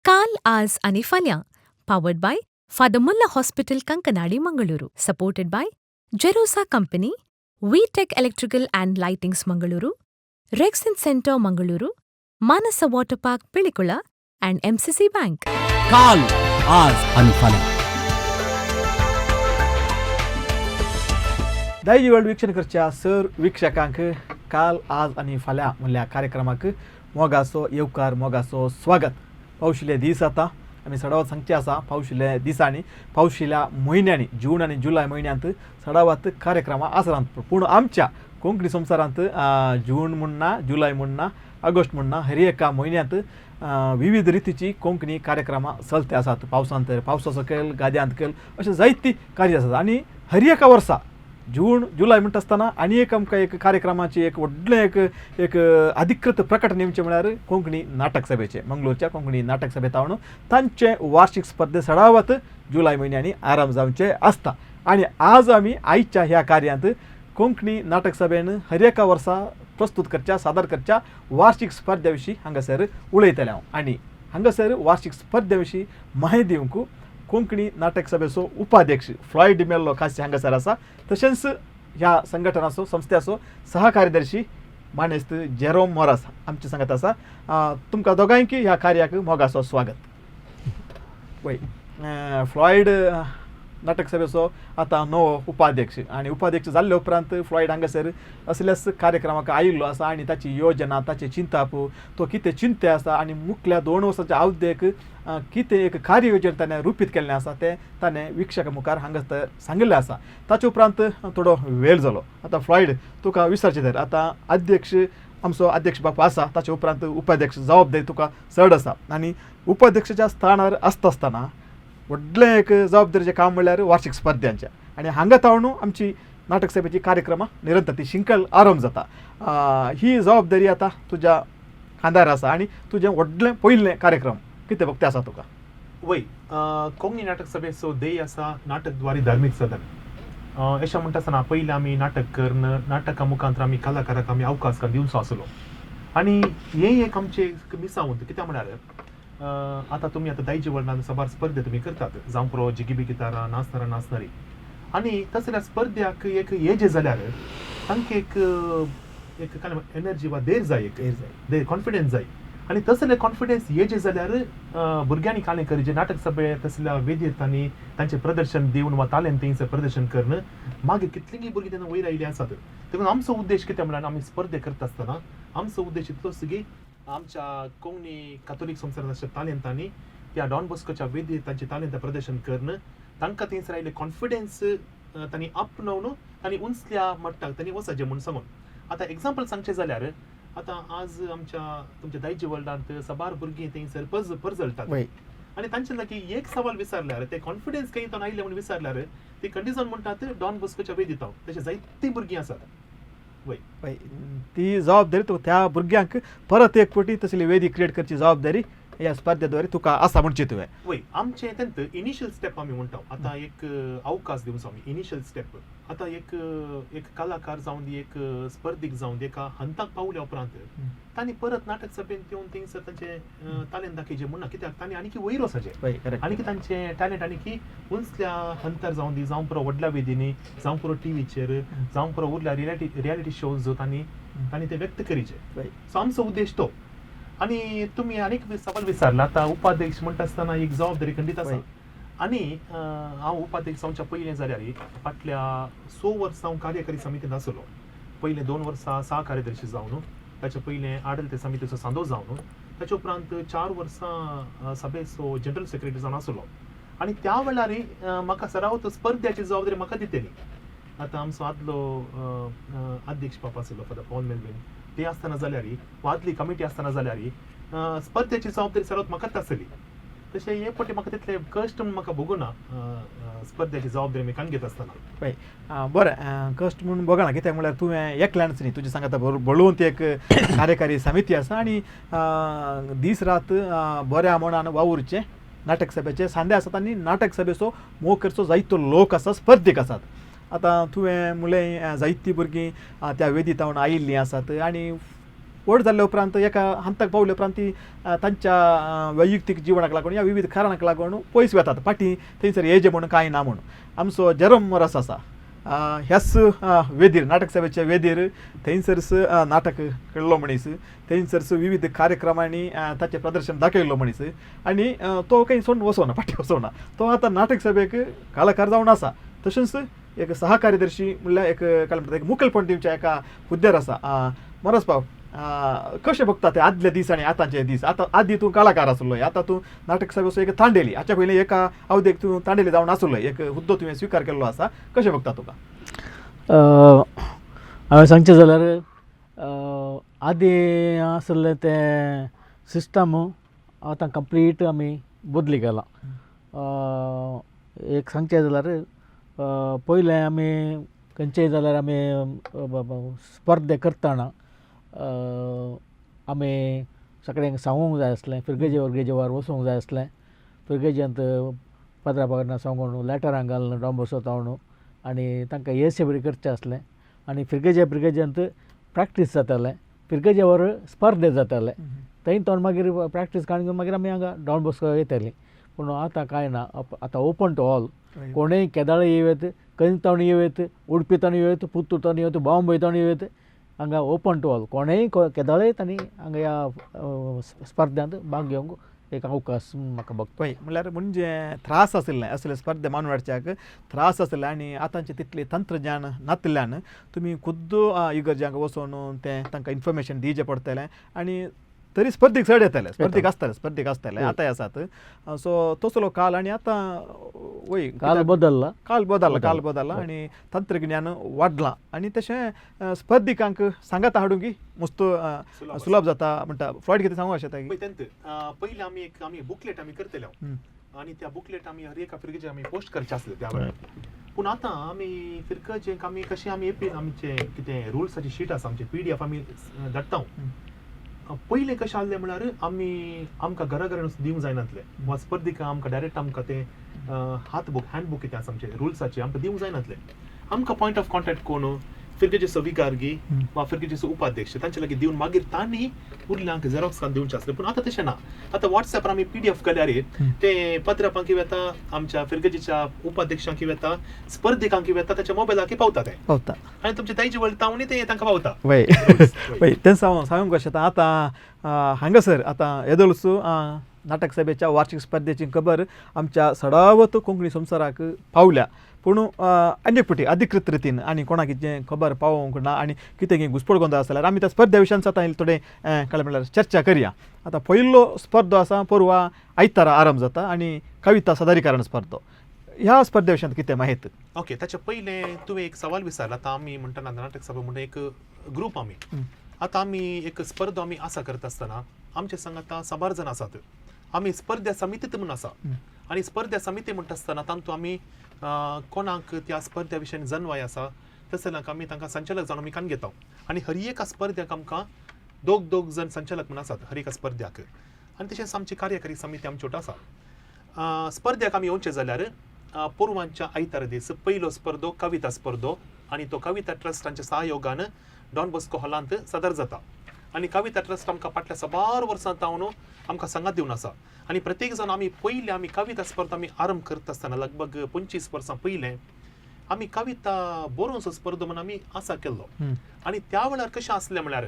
काल आज आनी फाल्यां powered by Father Muller hospital Kankanady Mangaluru, supported by Jerosa company, V Tech electrical and lightings Mangaluru, Rexin centre Mangaluru, Manasa water park Pilikula and MCC bank. काल आज आनी फाल्यां. दायजी world वीक्षण करच्या sir वीक्षकांक काल आज आनी फाल्यां म्हणल्या कार्यक्रमाक मोगाचो येवकार, मोगाचो स्वागत. पावशिल्ले दीस आतां आमी सडावत सांगचे आसा, पावशिल्ले दिसांनी पावशिल्ल्या म्हयन्यांनी जून आनी जुलय म्हयन्यांत सडावत कार्यक्रमां आसनात, पूण आमच्या कोंकणी संवसारांत जून म्हण ना, जुलय म्हण ना, ऑगस्ट म्हण ना, हर एका म्हयन्यांत विविध रितीची कोंकणी कार्यक्रमां चलते आसात. पावसांत पावसाचो खेळ, गाद्यांत खेळ, अशें जायती कार्य आसात. आनी हर एका वर्सा जून जुलय म्हणटा आसतना आनी एक आमकां एक कार्यक्रमाची एक व्हडलें एक एक अधिकृत प्रकट नेमचें म्हळ्यार कोंकणी नाटक सभेचें, मंगळूरच्या कोंकणी नाटक सभेंत हांव तांचे वार्षिक स्पर्धे सडावत जुलय म्हयन्यांनी आरंभ जावचे आसता. आनी आज आमी आयच्या ह्या कार्यांत कोंकणी नाटक सभेन हर एका वर्सा प्रस्तूत करच्या सादर करच्या वार्षिक स्पर्धे विशीं हांगासर उलयतलें हांव. आनी हांगासर वार्षिक स्पर्धे विशीं म्हायती दिवंक कोंकणी नाटक सभेचो उपाध्यक्ष फ्लॉयड मेल्लो खासी हांगासर आसा, तशेंच ह्या संघटनाचो संस्थेचो सहकार्यदर्शी मानेस्त जेरोम मोरास आमचे सांगत आसा. तुमकां दोगांयकी ह्या कार्याक मोगाचो स्वागत. वय फ्लॉयड, नाटक सभेचो आतां नवो उपाध्यक्ष आनी उपाध्यक्ष जाल्ले उपरांत फ्लॉयड हांगासर असल्याच कार्यक्रमाक आयिल्लो आसा आनी ताची योजना, ताचें चिंताप, तो कितें चिंते आसा आनी मुखल्या 2 वर्साच्या अवधेक कितें एक कार्ययोजन ताणें रुपीत केल्लें आसा तें ताणें वीक्षका मुखार हांगासर सांगिल्लें आसा. ताचे उपरांत थोडो वेळ जालो. आतां फ्लॉयड तुका विचारचें तर आतां अध्यक्ष आमचो अध्यक्ष बापू आसा, ताचे उपरांत उपाध्यक्ष जबाबदारी तुका चड आसा आनी उपाध्यक्षाच्या स्थानार आसता आसतना व्हडलें एक जबाबदारीचें काम म्हणल्यार वार्षिक स्पर्ध्यांचें आनी हांगा तावन आमची नाटक सभेची कार्यक्रमां निरंतर ती शिंकल आरंभ जाता. ही जबाबदारी आतां तुज्या खांदार आसा आनी तुजें व्हडलें पयलें कार्यक्रम कितें बघते आसा तुका? वय, कोंकणी नाटक सभेचो ध्येय आसा नाटक द्वारे धार्मीक सदन. अशें म्हणटा आसतना पयलीं आमी नाटक करून नाटका मुखांत आमी कलाकाराक आमी अवकाश दिवचो आसलो आनी हें एक आमचें मिसावंत. कित्याक म्हळ्यार आतां तुमी आतां दायजी वर्ल्डान साबार स्पर्धे तुमी करतात, जावं पुरो जिगिबी गितारां, नाचणारा नाचणारी, आनी तसल्या स्पर्ध्याक एक येजे जाल्यार तांकां एक एक काय एनर्जी वा धैर्य जाय, एक धैर्य कॉन्फिडन्स जाय आनी तसले कॉन्फिडन्स येजे जाल्यार भुरग्यांनी कालें करीजे नाटक सभे तसल्या वेदीर तांणी तांचें प्रदर्शन दिवन वा तालेंत थंयसर प्रदर्शन करून मागीर कितलींगी भुरगीं तेन्ना वयर आयिल्लीं आसात. देखून आमचो उद्देश कितें म्हळ्यार आमी स्पर्धे करता आसतना आमचो उद्देश इतलोच की आमच्या कोंकणी कातोलीक संवसारांत आसच्या तालेंतांनी त्या डॉन बॉस्कोच्या वेदीर तांचें तालेंत प्रदर्शन करून तांकां थंयसर आयिल्लें कॉन्फिडन्स तांणी आपणावन तांणी उंचल्या मट्टाक तांणी वचचें म्हूण सांगून. आतां एग्जाम्पल सांगचें जाल्यार आतां आज आमच्या तुमच्या दायजी वर्ल्डांत साबार भुरगीं थंयसर परजळटात आनी तांचे लागीं एक सवाल विचारल्यार ते कॉन्फिडन्स खंय तो आयले म्हूण विचारल्यार ते कंडिशन म्हणटात डॉन बॉस्कोच्या वेदीत हांव. तशें जायतीं भुरगीं आसात. वय, ती जबाबदारी तुका त्या भुरग्यांक परत एक फावटी तसली वेदी क्रिएट करची जबाबदारी ह्या स्पर्धेद्वारे तुका आसा म्हणची तुवें. वय, आमचें तेंत इनिशियल स्टेप आमी म्हणटा आतां एक अवकाश दिवचो आमी इनिशियल स्टेप. आतां एक एक कलाकार जावन दी, एक स्पर्धीक जावन दी, एका हंताक पावल्या उपरांत तांणी परत नाटक सभेंत येवन थंयसर तांचें टॅलेंट दाखयचें म्हूण ना, कित्याक तांणी आनीक वयर वचचें, आनीक तांचें टॅलेंट आनीक उंचल्या हंतार जावन दी, जावं पुरो व्हडल्या वेदींनी, जावं पुरो टिवीचेर, जावं पुरो उरल्या रियलिटी शोज तांणी तांणी ते व्यक्त करीचे. सो आमचो उद्देश तो. आनी तुमी आनीक सवाल विचारला आतां उपाध्यक्ष म्हणटा आसतना एक जबाबदारी खंडीत आसा आनी हांव उपाध्यक्ष जावच्या पयलीं जाल्यार फाटल्या 6 वर्सां हांव कार्यकारी समितींत आसलो. पयलीं 2 वर्सां सह कार्यदर्शी जावन, ताच्या पयलें आडलते समितीचो सांदो जावन, ताच्या उपरांत 4 वर्सां सभेचो जनरल सेक्रेटरी जावन आसलो आनी त्या वेळार म्हाका सरावत स्पर्ध्याची जबाबदारी म्हाका दितली. आतां आमचो आदलो अध्यक्ष बापा आसलो फादर पॉल मेलवीन, ते आसतना जाल्यार वा आदली कमिटी आसतना जाल्यार स्पर्धेची जबाबदारी सरावत म्हाकाच आसली. तशें हे फावटी म्हाका तितले कश्ट म्हूण म्हाका भोगूना स्पर्धेची जबाबदारी मी कान घेत आसतना. पळय बरें, कश्ट म्हूण भोगना कित्याक म्हळ्यार तुवें एकल्यानच न्ही, तुजें सांगता बळवंत एक कार्यकारी समिती आसा आनी दीस रात बऱ्या मनान वावुरचें नाटक सभेचे सांदे आसात आनी नाटक सभेचो मोग करचो जायतो लोक आसा, स्पर्धीक आसात. आतां तुवें म्हणलें जायतीं भुरगीं त्या वेदीत आयिल्लीं आसात आनी व्हड जाल्ल्या उपरांत एका हंताक पावल्या उपरांत ती तांच्या वैयक्तीक जिवनाक लागून या विविध कारणाक लागून पयस वेतात, फाटीं थंयसर येजे म्हणून कांय ना म्हणून. आमचो जेरोम मोरास आसा ह्याच वेदीर, नाटक सभेच्या वेदीर थंयसरच नाटक खेळ्ळो मनीस, थंयसरच विविध कार्यक्रमांनी ताचें प्रदर्शन दाखयल्लो मनीस आनी तो खंय सोडून वचना, फाटीं वचना. तो आतां नाटक सभेक कलाकार जावन आसा, तशेंच एक सहकार्यदर्शी म्हणल्यार एक काय म्हणटा एक मुखेलपण दिवच्या एका हुद्द्यार आसा. मोरास बाब, कशें बघता ते आदले दीस आनी आतांचे दीस? आतां आदीं तूं कलाकार आसलो, आतां तूं नाटक सभेचो एक तांडेली, हाच्या पयलीं एका अवधेक तूं तांडेली जावन आसलो, एक हुद्दो तुवें स्विकार केल्लो आसा, कशें बघता तुका? हांवें सांगचें जाल्यार आदीं आसलें तें सिस्टम आतां कंप्लीट आमी बदली केलां. एक सांगचें जाल्यार पयलें आमी खंयचेय जाल्यार आमी स्पर्धे करतना आमी सगळ्यांक सांगूंक जाय आसलें, फिरगेजेवर गेजेवार वचूंक जाय आसलें, फिरगेजेंत पाद्रा बागना सांगून लेटरां घालून डॉन बॉस्को तावणू आनी तांकां येसे बरी करचें आसलें आनी फिरगेजे फिरगेजेंत प्रॅक्टीस जातालें, फिरगेजेवर स्पर्धे जाताले, थंय तो मागीर प्रॅक्टीस काडून मागीर आमी हांगा डॉन बॉस्को येतालीं. पूण आतां कांय ना, आतां ओपन टू ऑल, कोणूय केदाळय येवं, खंय ताणूय येवं, उडपी ताणूय येवं, पुत्तूर ताणूय येवं, बॉम्बे ताणूय येवं, हांगा ओपन टू ऑल, कोणेय केदाळय तांणी हांगा ह्या स्पर्ध्यांत भाग घेवंक एक अवकाश म्हाका बघता. पळय म्हणल्यार म्हणजे त्रास आशिल्लें, असले स्पर्धे मानून हाडच्याक त्रास आशिल्ले आनी आतांचें तितलें तंत्रज्ञान नातिल्ल्यान तुमी खुद्द इगर्जांक वचून तें तांकां इन्फॉर्मेशन दिवचें पडटलें आनी तरी स्पर्धीक चड येताले, स्पर्धीक आसताले, स्पर्धीक आसताले, आतांय आसात. सो तसलो काल आनी आतां वय काल बदल्ला, काल बदल्ला, काल बदल्ला आनी तंत्रगिन्यान वाडलां आनी तशें स्पर्धिकांक सांगाता हाडूंक मस्त सुलभ जाता म्हणटा. फ्लॉयड कितें सांगू अशें? पयलीं आमी एक आमी बुकलेट आमी करतले आनी त्या बुकलेट आमी हर एका फिरगेजे आमी पोस्ट करचे आसले त्या वेळार. पूण आतां आमी फिरगजेक आमी कशें आमी आमचे कितें रुल्साची शीट आसा, आमचे PDF आमी धाडटा. पयलें कशें आहलें म्हळ्यार आमी आमकां घरा घरा दिवंक जायनातले वा स्पर्धिका आमकां डायरेक्ट आमकां तें हात बूक हँड बूक कितें आसा आमचें रुल्साचें आमकां दिवंक जायनातलें. आमकां पॉयंट ऑफ कॉन्टॅक्ट कोण फिरगेजेचो विगारगी वा फिरगेजेचो उपाध्यक्ष तांचे लागीं दिवन मागीर तांणी उरल्यांक झेरॉक्स काडून दिवचें आसलें. पूण आतां तशें ना, आतां वॉट्सॅपार आमी PDF केल्यार ते पत्रापांकी वेता, आमच्या फिरगेजेच्या उपाध्यक्षांकी वेता, स्पर्धिकांकी वेता, ताच्या मोबायलाकी पावता ते पावता आनी तुमचे तांचे वयर तावणी ते तांकां पावता. वय वय तेंच हांव सांगूंक कशें आतां हांगासर आतां येदोळसो नाटक सभेच्या वार्षिक स्पर्धेची खबर आमच्या सडावत कोंकणी संवसाराक पावल्या, पूण आनी एक फावटी अधिकृत रितीन आनी कोणाक कितें खबर पावोवंक ना आनी कितें कितें घुसपड गोंदळ आसा जाल्यार आमी त्या स्पर्धे विशयान आतां थोडें कळ्ळें म्हणल्यार चर्चा करया. आतां पयलो स्पर्धो आसा परवा आयतारा आरंभ जाता आनी कविता सादरीकरण स्पर्धो, ह्या स्पर्धे विशयांत कितें माहिती? ओके, ताच्या पयलें तुवें एक सवाल विचारला. आतां आमी म्हणटा नाटक सभा म्हणटा एक ग्रूप आमी, आतां आमी एक स्पर्धा आमी आसा करता आसतना आमचे संग आतां साबार जाण आसात, आमी स्पर्धा समिती म्हणून आसा आनी स्पर्धा समिती म्हणटा आसतना तातूंत आमी कोणाक त्या स्पर्ध्या विशयान जनवाय आसा तसल्याक आमी तांकां संचालक जावन आमी कान घेता आनी हर एका स्पर्ध्याक आमकां दोग दोग जण संचालक म्हणून आसात हर एका स्पर्ध्याक आनी तशेंच आमची कार्यकारी समिती आमची आसा. स्पर्ध्याक आमी येवचें जाल्यार पोरवांच्या आयतार दीस पयलो स्पर्धो कविता स्पर्धो आनी तो कविता ट्रस्टांच्या सहयोगान डॉन बॉस्को हॉलांत सादर जाता आनी कविता ट्रस्ट आमकां फाटल्या साबार वर्सां तावन आमकां सांगात दिवन आसा आनी प्रत्येक जाण आमी पयलें आमी कविता स्पर्धा आमी आरंभ करता आसतना लगभग 25 वर्सां पयलें आमी कविता बरोवचो स्पर्धा म्हणून आमी आसा केल्लो आनी त्या वेळार कशें आसलें म्हळ्यार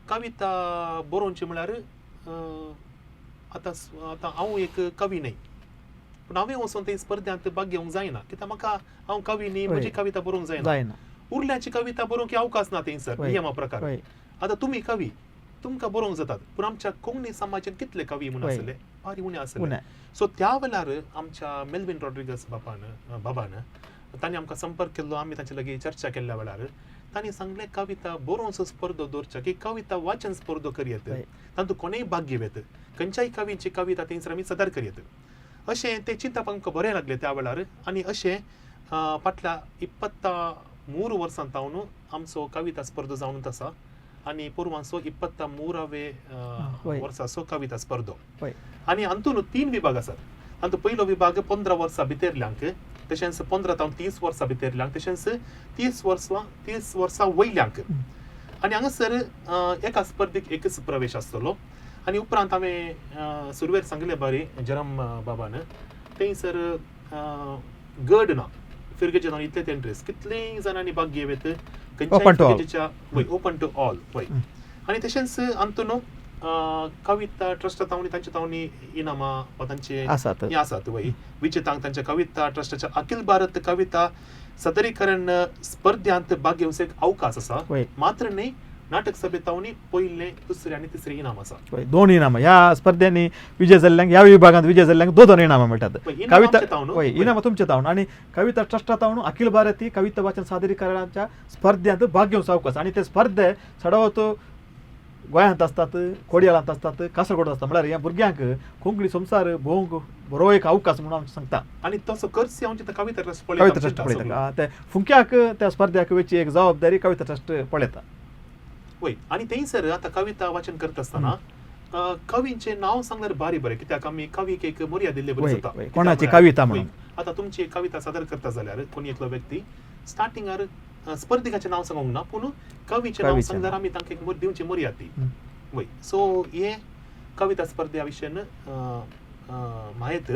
कविता बरोवची म्हळ्यार आतां आतां हांव एक कवी न्हय पूण हांवें वचून ते स्पर्ध्यांत भाग घेवंक जायना कित्याक म्हाका हांव कवी न्ही, म्हजी कविता बरोवंक जायना, उरल्याची कविता बरोवंक अवकाश ना थंयसर नियमा प्रकार. आतां तुमी कवी तुमकां बरोवंक जातात पूण आमच्या कोंकणी समाजान कितले कवी म्हणून आसले भारी उणें आसले. सो त्या वेळार आमच्या मेल्विन रॉड्रिगस बाबान तांणी आमकां संपर्क केल्लो, आमी तांचे लागीं चर्चा केल्ल्या वेळार तांणी सांगलें कविता बरोवचो स्पर्धो दवरच्या की कविता वाचन स्पर्धो करयेत, तातूंत कोणेय भाग घेवयेत, खंयच्याय कवींची कविता थंयसर आमी सदर करयेत अशें तें चिंतप आमकां बरें लागलें त्या वेळार. आनी अशें फाटल्या 23 वर्सां तावन आमचो कविता स्पर्धो जावन आसा आनी पोरवांचो 23व्या वर्साचो कविता स्पर्धो आनी हातूंत 3 विभाग आसात. हातूंत पयलो विभाग 15 वर्सां भितरल्यांक, तशेंच 15 तावन 30 वर्सां भितरल्यांक, तशेंच 30 वर्सां वयल्यांक. आनी हांगासर एका स्पर्धेक एकच प्रवेश आसतलो. आनी उपरांत हांवें सुरवेर सांगले बारी जरम बाबान थंयसर गड ना फिरगेचे जावन इतलेच एंट्रीज कितलेय जाणांनी भाग घेवं खंयच्याय, वय, ओपन टू ऑल, वय. आनी तशेंच अंतू कविता ट्रस्टा तावणी तांच्या तावणी इनामां वा तांचे आसात हें आसात, वय. विजेतांक तांच्या कविता ट्रस्टाच्या अखिल भारत कविता सदरीकरण स्पर्ध्यांत भाग घेवचो एक अवकाश आसा. मात्र न्ही नाटक सभेत तावणी पयलें, दुसरें आनी तिसरें इनाम आसा. दोन इनामां ह्या स्पर्ध्यांनी विजय जाल्ल्यांक, ह्या विभागांत विजय जाल्ल्यांक दोन दोन इनामां मेळटात. कविता इनामां तुमच्या तावन आनी कविता ट्रस्टा तावन अखिल भारतीय कविता वाचन सादरीकरणाच्या स्पर्ध्यांत भाग घेवचो अवकाश. आनी ते स्पर्धे चडावत गोंयांत आसतात, कोडियाळांत आसतात, कासरगोडांत आसतात. म्हळ्यार ह्या भुरग्यांक कोंकणी संवसार भोवंक बरो एक अवकाश म्हणून आमकां सांगता. आनी तसो खर्च आमच्या कविता ट्रस्ट कविता ट्रस्ट पळयता. ते फुंक्याक त्या स्पर्ध्याक वयची एक जबाबदारी कविता ट्रस्ट पळयता. वय. आनी थंयसर आतां कविता वाचन करता आसतना कवींचें नांव सांगल्यार बारी बरें, कित्याक आमी कवीक एक मर्यादा दिल्ले बरी जाता, कोणाची कविता म्हणून. आतां तुमची कविता सादर करता जाल्यार कोणी एकलो व्यक्ती स्टार्टिंगार स्पर्धिकाचें नांव सांगूंक ना, पूण कवीचें नांव सांगल्यार आमी तांकां एक दिवची मर्यादा ती, वय. सो हे कविता स्पर्ध्या विशयन म्हायत.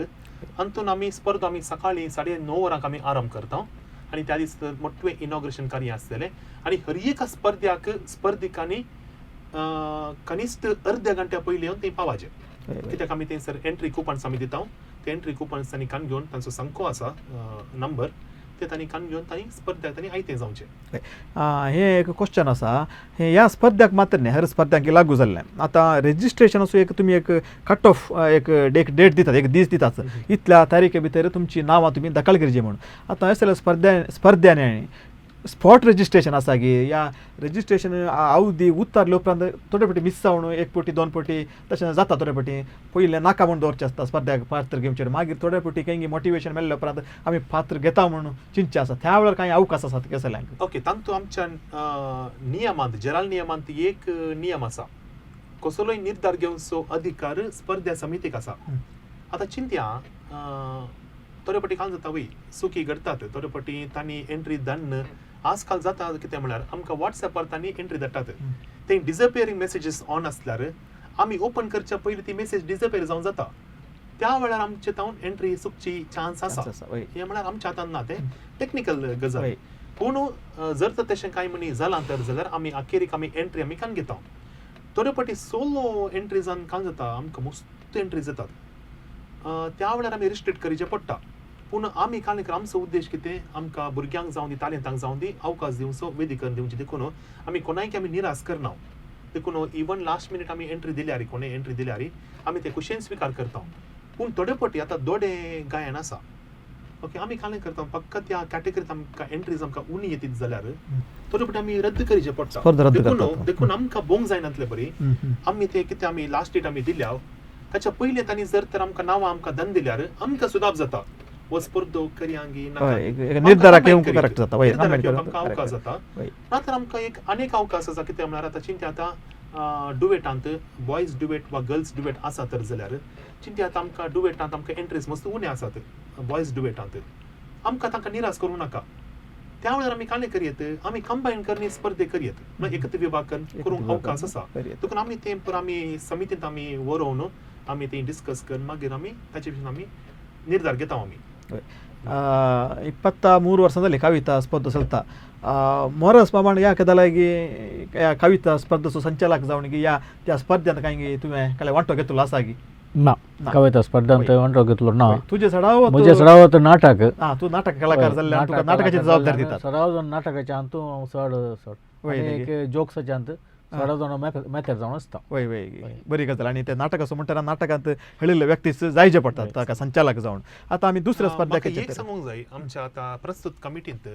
अंतून आमी स्पर्धा आमी सकाळीं 9:30 वरांक आमी आरंभ करता आनी त्या दीस मोटवें इनॉग्रेशन कार्य आसतलें. आनी हर एका स्पर्ध्याक स्पर्धिकांनी कनिश्ट अर्द्या घंट्या पयलीं येवन थंय पावाचें, कित्याक आमी थंयसर एंट्री कुपन्स आमी दिता. ते एंट्री कुपन्स तांणी कान घेवन तांचो संको आसा नंबर, ते तांणी कान घेवन तांणी स्पर्ध्याक तांणी आयतें जावचें. हें एक क्वेश्चन आसा, हें ह्या स्पर्ध्याक मात्र न्ही, हर स्पर्ध्यांक लागू जाल्लें. आतां रेजिस्ट्रेशन असो एक तुमी एक कट ऑफ एक डेट दितात, एक दीस दितात, इतल्या तारीखे भितर तुमची नांवां तुमी दाखल करची म्हणून. आतां अशें जाल्यार स्पर्ध्यांनी स्पॉट रजिस्ट्रेशन आसा की या रजिस्ट्रेशन अवधी उतारले उपरांत थोडे फावटी मिस जावन एक फावटी दोन फावटी तशें जाता. थोडे फावटी पयलें नाका म्हूण दवरचें आसता स्पर्ध्याक पात्र घेवचें, मागीर थोडे फावटी खंय मोटिवेशन मेळ्ळे उपरांत आमी पात्र घेता म्हणून चिंतचें आसा. त्या वेळार कांय अवकाश आसात केसल्यांक? ओके, तांतू आमच्या नियमांत, जराल नियमांत एक नियम आसा, कसलोय निर्धार घेवचो अधिकार स्पर्धा समितीक आसा. आतां चिंत्या थोडे फावटी काल जाता वय चुकी घडटात, थोडे फावटी तांणी एंट्री धाडन आजकाल जाता कितें म्हळ्यार आमकां वॉट्सॅपार तांणी एंट्री धाडटात, ते डिसअपियरींग मेसेजीस ऑन आसल्यार आमी ओपन करच्या पयलीं ती मेसेज डिसअपियर जावन जाता. त्या वेळार आमचे तावन एंट्री चुकची चान्स आसा. हें म्हळ्यार आमच्या हातान ना, तें टॅक्निकल गजाल. पूण जर तर तशें कांय म्हणी जालां तर जाल्यार आमी अखेरीक आमी एंट्री आमी कान घेता. थोडे फावटी सोलो एंट्रीजान कान जाता, आमकां मस्त एंट्रीज येतात, त्या वेळार आमी रिस्ट्रिक्ट करचें पडटा. पूण आमी काल आमचो उद्देश कितें, आमकां भुरग्यांक जावं दी तालेंतांक जावं दी अवकाश दिवचो, वेदिकन दिवची, देखून आमी कोणायक आमी निराश करना. देखून इवन लास्ट मिनीट आमी एंट्री दिल्यार, कोणें एंट्री दिल्यार आमी ते खुशयेन स्विकार करता. पूण थोडे फावटी आतां दोडे गायन आसा, ओके, आमी काल करता फक्त त्या कॅटेगरीत आमकां एंट्रीज आमकां उणी येतीत जाल्यार थोडे फावटी आमी रद्द करचें पडटा. देखून आमकां बोंग जायनातले बरी आमी ते कितें आमी लास्ट डेट आमी दिल्या ताच्या पयलीं तांणी जर तर आमकां नांवां आमकां दन दिल्यार आमकां सुदाप जाता. हो स्पर्धो करयांगी निर्धाराक करेक्ट जाता, आमकां अवकाश जाता. ना तर आमकां एक अनेक अवकाश आसा. कितें म्हळ्यार आतां चिंत्या आतां डुवेटांत बॉयज डुवेट वा गर्ल्स डुवेट आसा तर जाल्यार चिंत्या आतां आमकां डुवेटांत आमकां एंट्रीज मस्त उणें आसात बॉयज डुवेटांत, आमकां तांकां निराश करूं नाका. त्या वेळार आमी कालें करयेत, आमी कंबायन करणी स्पर्धे करयेत, म्हळ्यार एकत्र विभाग करूंक अवकाश आसा. देखून आमी तें आमी समितींत आमी वरोवन आमी तें डिस्कस करून मागीर आमी ताचे विशीं आमी निर्धार घेता. आमी 23 ವರ್ಷದಲ್ಲಿ ಕವಿತಾ ಸ್ಪರ್ಧೆ ಸಲ್ತಾ ಮೊರಸ್ प्रमाण या कदालागी या कविता स्पर्धेचो संचालक जावन या त्या स्पर्धेंत कांय तुवें काले वांटो घेतलो आसा की ना? कविता स्पर्धांत वांटो घेतलो ना. तुजे सडाव म्हजे सडाव नाटक, तूं नाटक कलाकार जाल्ल्यान तुका नाटकाची जबाबदारी दितात. सराव जावन नाटकाच्या हातूंत हांव चड चड एक जोक्साच्या हातूंत सराव जावन मेथड जावन आसता. वय वय, बरी गजाल. आनी ते नाटक असो म्हणटना नाटकांत हेळिल्ले व्यक्तीच जायचे पडटात ताका संचालक जावन. आतां आमी दुसऱ्या स्पर्धा एक सांगूंक जाय, आमच्या आतां प्रस्तुत कमिटींत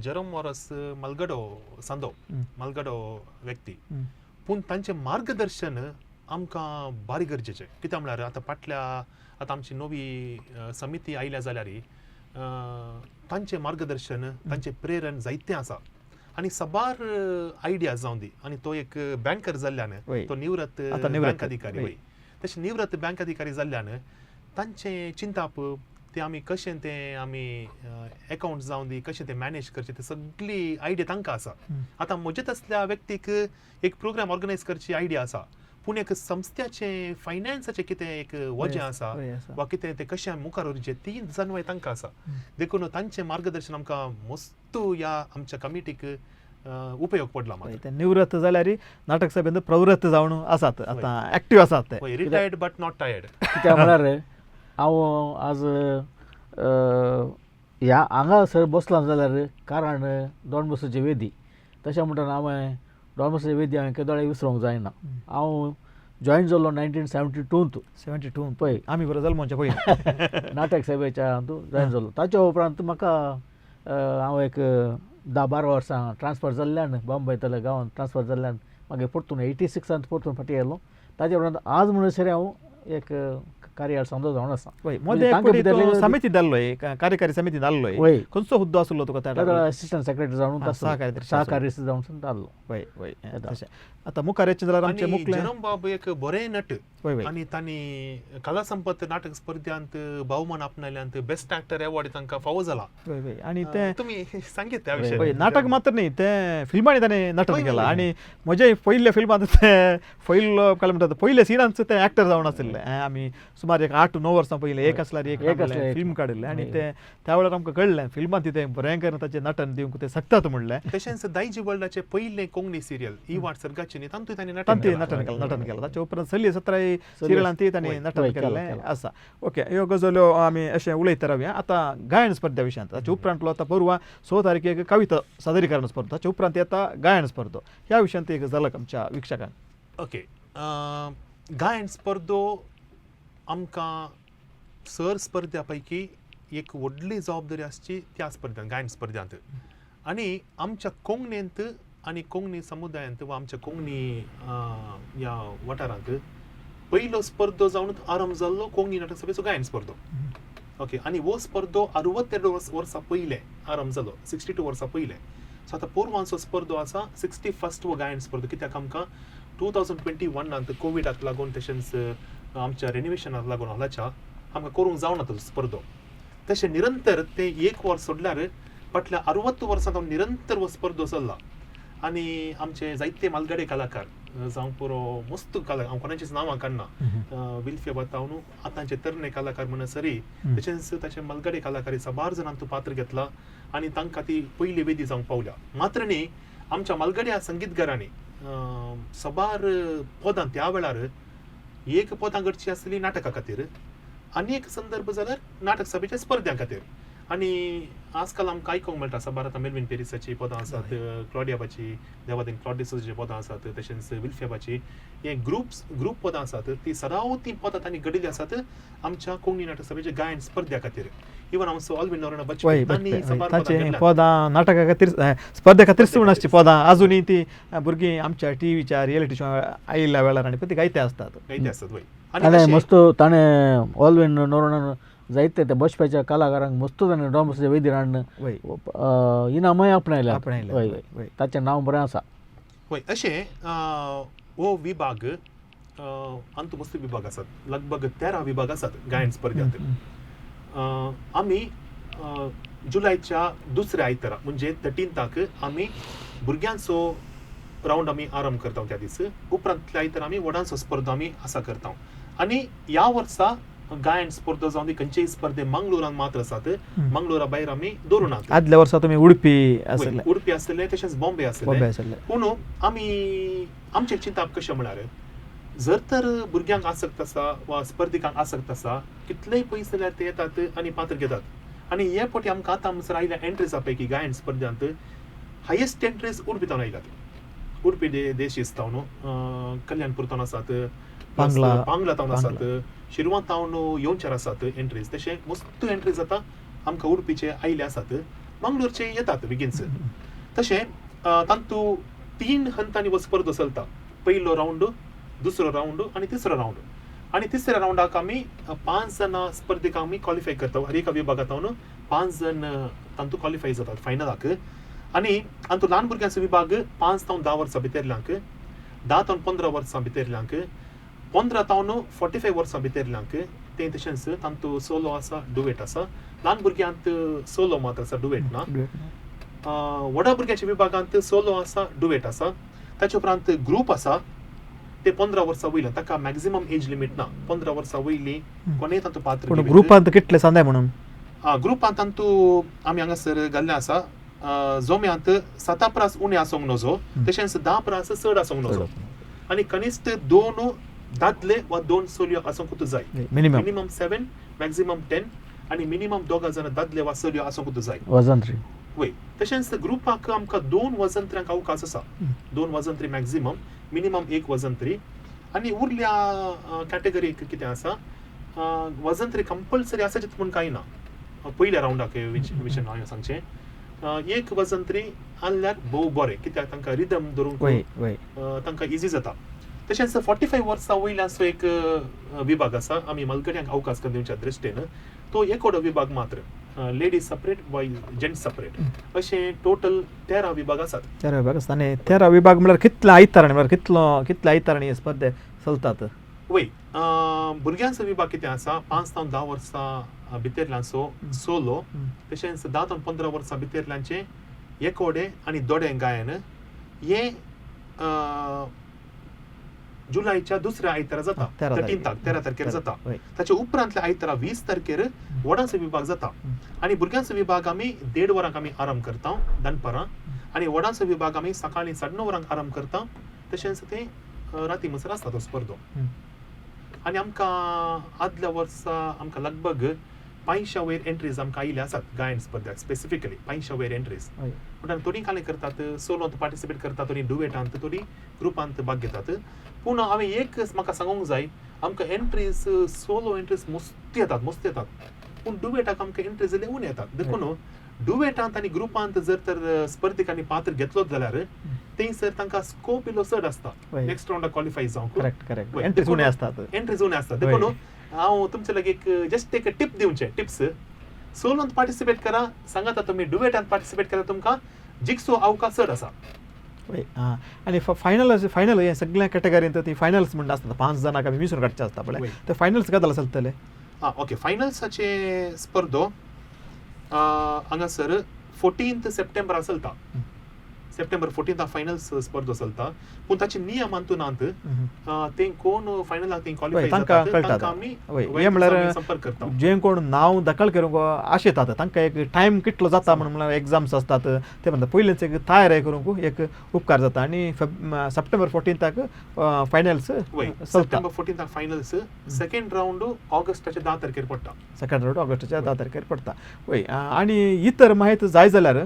जेरोम मॉरस मलगडो सांदो मलगडो व्यक्ती, पूण तांचें मार्गदर्शन आमकां भारी गरजेचें. कित्याक म्हळ्यार आतां फाटल्या आतां आमची नवी समिती आयल्या जाल्यार तांचें मार्गदर्शन तांचें प्रेरण जायतें आसा आनी साबार आयडिया जावं दी. आनी तो एक बँकर जाल्ल्यान, तो निवृत्त बँक अधिकारी, वय, तशें निवृत्त बँक अधिकारी जाल्ल्यान तांचें चिंताप ते आमी कशें ते आमी एकावंट जावन दी कशें ते मॅनेज करचें ते सगळी आयडिया तांकां आसा. आतां म्हजे तसल्या व्यक्तीक एक प्रोग्राम ऑर्गनायज करची आयडिया आसा, पूण एक संस्थ्याचें फायनान्साचें कितें एक वजें आसा वा कितें तें कशें आमी मुखार व्हरचें ती जाणवाय तांकां आसा. देखून तांचें मार्गदर्शन आमकां मस्त ह्या आमच्या कमिटीक उपयोग पडला. ते निवृत्त जाल्यार नाटक सभेंत प्रवृत्त जावन आसात, आतां एक्टीव आसात ते. Retired but not tired. कित्याक म्हळ्यार हांव आज ह्या हांगासर बसलां जाल्यार कारण डॉन बॉस्कोची वेदी. तशें म्हणटना हांवें डॉन बॉस्कोची वेदी हांवें केदोळे विसरूंक जायना. हांव जॉयन जालो 1972 72 पळय आमी बरो जल्मोच्या पयलीं नाटक सभेच्या हातूंत जॉयन जालो. ताच्या उपरांत म्हाका हांव एक 10-12 वर्सां ट्रान्सफर जाल्ल्यान बॉम्बे गांवांत ट्रान्सफर जाल्ल्यान मागीर परतून 86 परतून फाटीं आयलो. ताच्या उपरांत आज म्हणसर हांव एक कार्याळ समजो जावन आसा. मदें समिती जाल्लो, कार्यकारी समिती जाल्लो, खंयचो हुद्दो आसलो तुका? असिस्टंट सेक्रेटरी जावन, सहकार्यदर्शी जावन जाल्लो. वय वय तशें. आतां मुखार येचें जाल्यार आमचें मुखलें जेरोम बाब एक बरें नट आनी तांणी कला संपत नाटक स्पर्ध्यांत भोवमान आपणायल्यांत, बेस्ट एक्टर अवॉर्ड तांकां फावो जाला. वय वय. आनी ते तुमी सांगीत त्या विशय. नाटक मात्र न्ही, ते फिल्मांनी ताणें नटन केलां. आनी म्हजे पयल्या फिल्मांत ते पयलो काय म्हणटात पयल्या सिनांत ते एक्टर जावन आशिल्ले. आमी सुमार एक 8-9 वर्सां पयलीं एक आसल्यार एक फिल्म काडिल्लें आनी ते त्या वेळार आमकां कळ्ळें फिल्मांत ते भयंकर ताचें नटन दिवंक ते शकतात म्हणलें. तशेंच दायजी वर्ल्डाचें पयलें कोंकणी सिरियल ई वाट सर्गाची न्ही तातूंत तांणी नटन केलां, नटन केलां. ताचे उपरांत सली सतराय सिरियलांत तांणी नटन केल्लें आसा. ओके, ह्यो गजाल्यो आमी अशें उलयत रावया. आतां गायन स्पर्धा विशयांत ताचे उपरांतलो आतां परवा 6 तारखेक कविता सादरीकरण स्पर्धा, ताचे उपरांत येता गायन स्पर्धा, ह्या विशयांत एक झलक आमच्या वीक्षकांक. ओके, गायन स्पर्धो आमकां सर स्पर्ध्या पैकी एक व्हडली जबाबदारी आसची त्या स्पर्ध्यांत, गायन स्पर्ध्यांत. आनी आमच्या कोंकणींत आनी कोंकणी समुदायांत वा आमच्या कोंकणी ह्या वाठारांत पयलो स्पर्धो जावन आरंभ जाल्लो कोंकणी नाटक सभेचो गायन स्पर्धो. ओके, आनी हो स्पर्धो 62 वर्सां पयलें आरंभ जालो, 62 वर्सां पयलें. सो आतां पोरवांचो स्पर्धो आसा 61 हो गायन स्पर्धो, कित्याक आमकां 2021 कोविडाक लागून तशेंच आमच्या रेनिवेशनाक लागून हॉलाच्या आमकां करूंक जावना तो स्पर्धो. तशें निरंतर ते एक वर्स सोडल्यार फाटल्या 60 वर्सां निरंतर हो स्पर्धो चल्ला. आनी आमचे जायते मालगडे कलाकार जावंक पुरो मस्त कलाकार, हांव कोणाचीच नांवां काडना, विल्फे बातावन आतांचे तरणे कलाकार म्हणसरी तशेंच ताचे मालगडे कलाकार साबार जाणांक पात्र घेतला आनी तांकां ती पयली वेदी जावंक पावल्या. मात्र न्ही आमच्या मालगड्या संगीतकारांनी साबार पदां त्या वेळार एक पदां घडची आसली नाटका खातीर आनी एक संदर्भ जाल्यार नाटक सभेच्या स्पर्ध्यां खातीर. आनी आजकाल आमकां आयकूंक मेळटा साबार आतां मेलवीन पेरिसाची पदां आसात, क्लॉडियाबाची, देवादीन क्लॉड डिसोजाची पदां आसात, तशेंच विल्फेबाची, हे ग्रूप पदां आसात ती सदांच ती पदां तांणी घडिल्ली आसात आमच्या कोंकणी नाटक सभेच्या गायन स्पर्ध्या खातीर. इवन आमचो ऑलवीन नोरोन्हा बजपेई तांचे पदां नाटका खातीर स्पर्धे खातीर म्हूण आसची पदां अजुनूय ती भुरगीं आमच्या टिवीच्या रियलिटी शो आयिल्ल्या वेळार आनी ती गायते आसतात, गायते आसतात. वय, आनी मस्त ताणें ऑलवीन नोरोन्हान जायते त्या बसप्याच्या कलाकारांक मस्त ताणें डॉन बॉस्कोच्या वेदीर हाडून इनामय आपणायल्या, आपणायलें, ताचें नांव बरें आसा. वय, अशें हो विभाग अंतू मस्त विभाग आसात, लगभग 13 विभाग आसात गायन स्पर्ध्यांत. आमी जुलयच्या दुसऱ्या आयतारा म्हणजे 13 आमी भुरग्यांचो रावंड आमी आरंभ करता त्या दीस. उपरांतल्या आयतारा आमी व्हडांचो स्पर्धा आमी आसा करता. आनी ह्या वर्सा गायन स्पर्धा जावन ती खंयचेय स्पर्धे मंगळुरान मात्र आसात, मंगळुरा भायर आमी दवरुनात. आदल्या वर्सा तुमी उडपी आसले, उडपी आसले तशेंच बॉम्बे आसले. पूण आमी आमचें चिंतप कशें म्हळ्यार जर तर भुरग्यांक आसक्त आसा वा स्पर्धिकांक आसक्त आसा कितलेय पयस जाल्यार ते येतात आनी पात्र घेतात. आनी हे फावटी आमकां आतां म्हणसर आयल्या एंट्रीजा पैकी गायन स्पर्ध्यांत हायेस्ट एंट्रीज उडपी तावन आयल्यात. उडपी देशीस तावन, कल्याणपूर तावन आसात, पांगला तावन आसात, शिरवां तावन येवच्यार आसात एंट्रीज. तशें मस्त एंट्रीज आतां आमकां उडपीचे आयले आसात, मंगळूरचे येतात बेगीनच. तशें तातूंत 3 हंतांनी हो स्पर्धो चलता, पयलो रावंड, दुसरो रावंड आनी तिसरो रावंड. आनी तिसऱ्या रावंडाक आमी 5 जाणां स्पर्धेक आमी क्वॉलिफाय करता, हर एका विभागांत 5 जण तातूंत क्वॉलिफाय जातात फायनलाक. आनी तातूंत ल्हान भुरग्यांचो विभाग 5 तावन 10 वर्सां भितरल्यांक, 10 तावन 15 वर्सां भितरल्यांक, 15 तावन 45 वर्सां भितरल्यांक तें तशेंच तांतू सोलो आसा, डुवेट आसा. ल्हान भुरग्यांत सोलो मात्र आसा, डुवेट ना. व्हडा भुरग्यांच्या विभागांत सोलो आसा, डुवेट आसा. ताचे उपरांत ग्रूप आसा, ते 15 वर्सां वयले, ताका मॅक्झिमम एज लिमीट ना. 15 वर्सां वयली कोणेय तातूंत पात्र पूण घेवं येता. ग्रुपांत कितले सांदाय म्हणून? ग्रुपांत तांतू आमी हांगासर घाल्लें आसा, जोम्यांत 7 प्रास उणें आसूंक नजो, तशेंच 10 प्रास चड आसूंक नजो, आनी कनिश्ट 2 दादले वा 2 चलयो आसूंकूच जाय. मिनिमम मिनिमम 7, मॅक्झिमम 10, आनी मिनिमम 2 जाण दादले वा चलयो आसूंकूच जाय. वजंत्री. वय, तशेंच ग्रुपाक आमकां 2 वजंत्र्यांक अवकाश आसा, 2 वजंत्री मॅक्झिमम, मिनिमम 1 वजंत्री. आनी उरल्या कॅटेगरीक कितें आसा, वजंत्री कंपल्सरी आसाचेच म्हूण कांय ना. पयल्या रावंडाक विशय हांवें सांगचें, 1 वजंत्री आणल्यार भोव बरें, कित्याक तांकां रिदम धरूंक वय वय तांकां इजी जाता. तशेंच 45 वर्सां वयल्यांचो एक विभाग आसा, आमी मलगड्यांक अवकाश करून दिवच्या दृश्टीन तो एकोडो विभाग मात्र, ladies separate boys gents separate, अशें टोटल 13 विभाग आसात. 13 विभाग आसता. आनी 13 विभाग म्हळ्यार कितले आयतारांनी, म्हळ्यार कितले आयतारांनी हे स्पर्धे चलतात? वय, भुरग्यांचो विभाग कितें आसा, 5 जावं 10 वर्सां भितरल्यांचो सोलो, तशेंच 10 जावं 15 वर्सां भितरल्यांचे एकोडे आनी दोडे गायन हें जुलयच्या दुसऱ्या आयतारा जाता, 13ताक 13 तारखेर जाता. ताच्या उपरांतल्या आयतारा 20 तारखेर व्हडांचो विभाग जाता. आनी भुरग्यांचो विभाग आमी 1.5 वरांक आमी आरंभ करता दनपारां, आनी व्हडांचो विभाग आमी सकाळीं 9:30 वरांक आरंभ करता. तशेंच ते राती म्हणसर आसता तो स्पर्धो. आनी आमकां आदल्या वर्सा आमकां लगभग 500 वयर एंट्रीज आमकां आयिल्ले आसात गायन स्पर्ध्याक, स्पेसिफिकली 500 वयर एंट्रीज. म्हणटा थोडीं कांय करतात सोलोंत पार्टिसिपेट करतात, थोडीं डुवेटांत, थोडीं ग्रुपांत भाग घेतात. पूण हांवें एक म्हाका सांगूंक जाय, आमकां एंट्रीज सोलो एंट्रीज मस्ती येतात, मस्ती येतात, पूण डुवेटाक आमकां एंट्रीज इल्ले उणें येतात. देखून डुवेटांत आनी ग्रुपांत जर तर स्पर्धिकांनी पात्र घेतलोच जाल्यार थंयसर तांकां स्कोप इल्लो चड आसता नेक्स्ट रावंडाक क्वॉलिफाय जावंक. करेक्ट करेक्ट, एंट्रीज उणें आसतात, एंट्रीज उणें आसतात. देखून हांव तुमचे लागीं एक जस्ट एक टिप दिवचें, टिप्स, सोलोंत पार्टिसिपेट करा, सांगाता तुमी डुवेटांत पार्टिसिपेट करा, तुमकां जिखचो अवकाश चड आसा. आनी फायनल फायनल हे सगळ्या कॅटेगरींत ती फायनल्स म्हणटा आसता, 5 जाणांक आमी विसरून काडचे आसता पळय, ते फायनल्स गजाल चलतले. आं ओके, फायनल्साचे स्पर्धो हांगासर 14 सप्टेंबरा चलता. सप्टेंबर 14 फायनल्स स्पर्धो चलता. पूण ताचे नियम अंतू नात, ते कोण फायनलाक ते क्वॉलिफाय जातात तांकां आमी हे म्हळ्यार संपर्क करता. जे कोण नांव दखल करूंक आशेतात तांकां एक टायम कितलो जाता म्हणून म्हळ्यार एग्जाम्स आसतात ते म्हणटा पयलींच एक तयारी करूंक एक उपकार जाता. आनी सप्टेंबर 14 फायनल्स चलता. सप्टेंबर 14 फायनल्स, सेकंड रावंड ऑगस्टाच्या 10 तारखेर पडटा. सेकंड रावंड ऑगस्टाच्या 10 तारखेर पडटा. वय, आनी इतर म्हायती जाय जाल्यार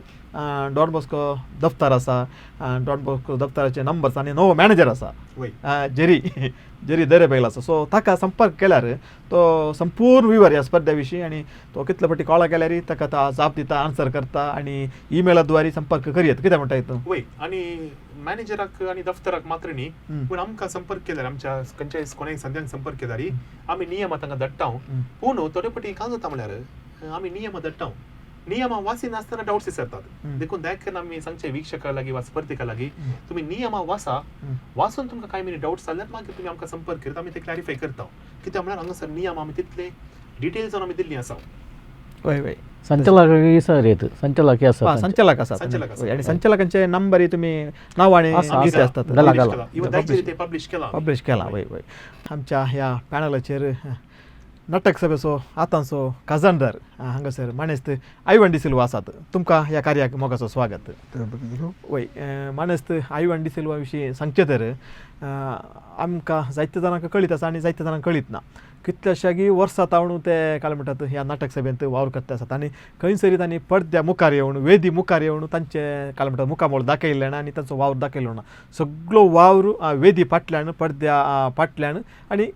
डॉन बॉस्को दफ्तर आसा, डॉन बॉस्को दफ्तराचे नंबर्स आनी नवो मॅनेजर आसा जेरी जेरी दरेबैल आसा, सो ताका संपर्क केल्यार तो संपूर्ण विवर ह्या स्पर्ध्या विशीं आनी तो कितले फावटी कॉल केल्यार ताका तो जाप दिता, आन्सर करता आनी ईमेलाद्वारे संपर्क करयत. कितें म्हणटा हितून? वय, आनी मॅनेजराक आनी दफ्तराक मात्र न्ही, पूण आमकां संपर्क केल्यार, आमच्या खंयच्याय कोणाय संद्यांक संपर्क केल्यार आमी नियमां तांकां धाडटा. पूण थोडे फावटी कांय जाता म्हळ्यार आमी नियमां धाडटा, नियमां वाचिनासतना डावट्स विचारतात. देखून दया करून आमी सांगचे वीक्षका लागीं वा स्पर्धिका लागीं, तुमी नियमां वाचा, वाचून तुमकां कांय मिनी डावट्स जाल्यार मागीर तुमी आमकां संपर्क करता, आमी ते क्लॅरिफाय करता. कित्याक म्हळ्यार हांगासर नियम आमी तितले डिटेल्सान आमी दिल्ली आसा. वय वय, संचालक सर येत, संचालक आसा, संचालक आसा, आनी संचालकांचे नंबर तुमी नांव आनी दिते आसतात, पब्लिश केला, पब्लिश केला. वय वय, आमच्या ह्या पॅनलाचेर नाटक सभेचो आतांचो खाजनदार हांगासर मानेस्त आयवन डिसिल्वा आसात. तुमकां ह्या कार्याक मोगाचो स्वागत. वय, मानेस्त आयवन डिसिल्वा विशीं सांगचें तर आमकां जायते जाणांक कळीत आसा आनी जायते जाणांक कळीत ना. कितल्याशागी वर्सां तावणू ते काय म्हणटात ह्या नाटक सभेंत वावर करता आसात आनी खंयसरी तांणी पडद्या मुखार येवन वेदी मुखार येवन तांचे काय म्हणटात मुखामळ दाखयलें ना आनी तांचो वावर दाखयलो ना. सगळो वावर वेदी फाटल्यान, पडद्या फाटल्यान आनी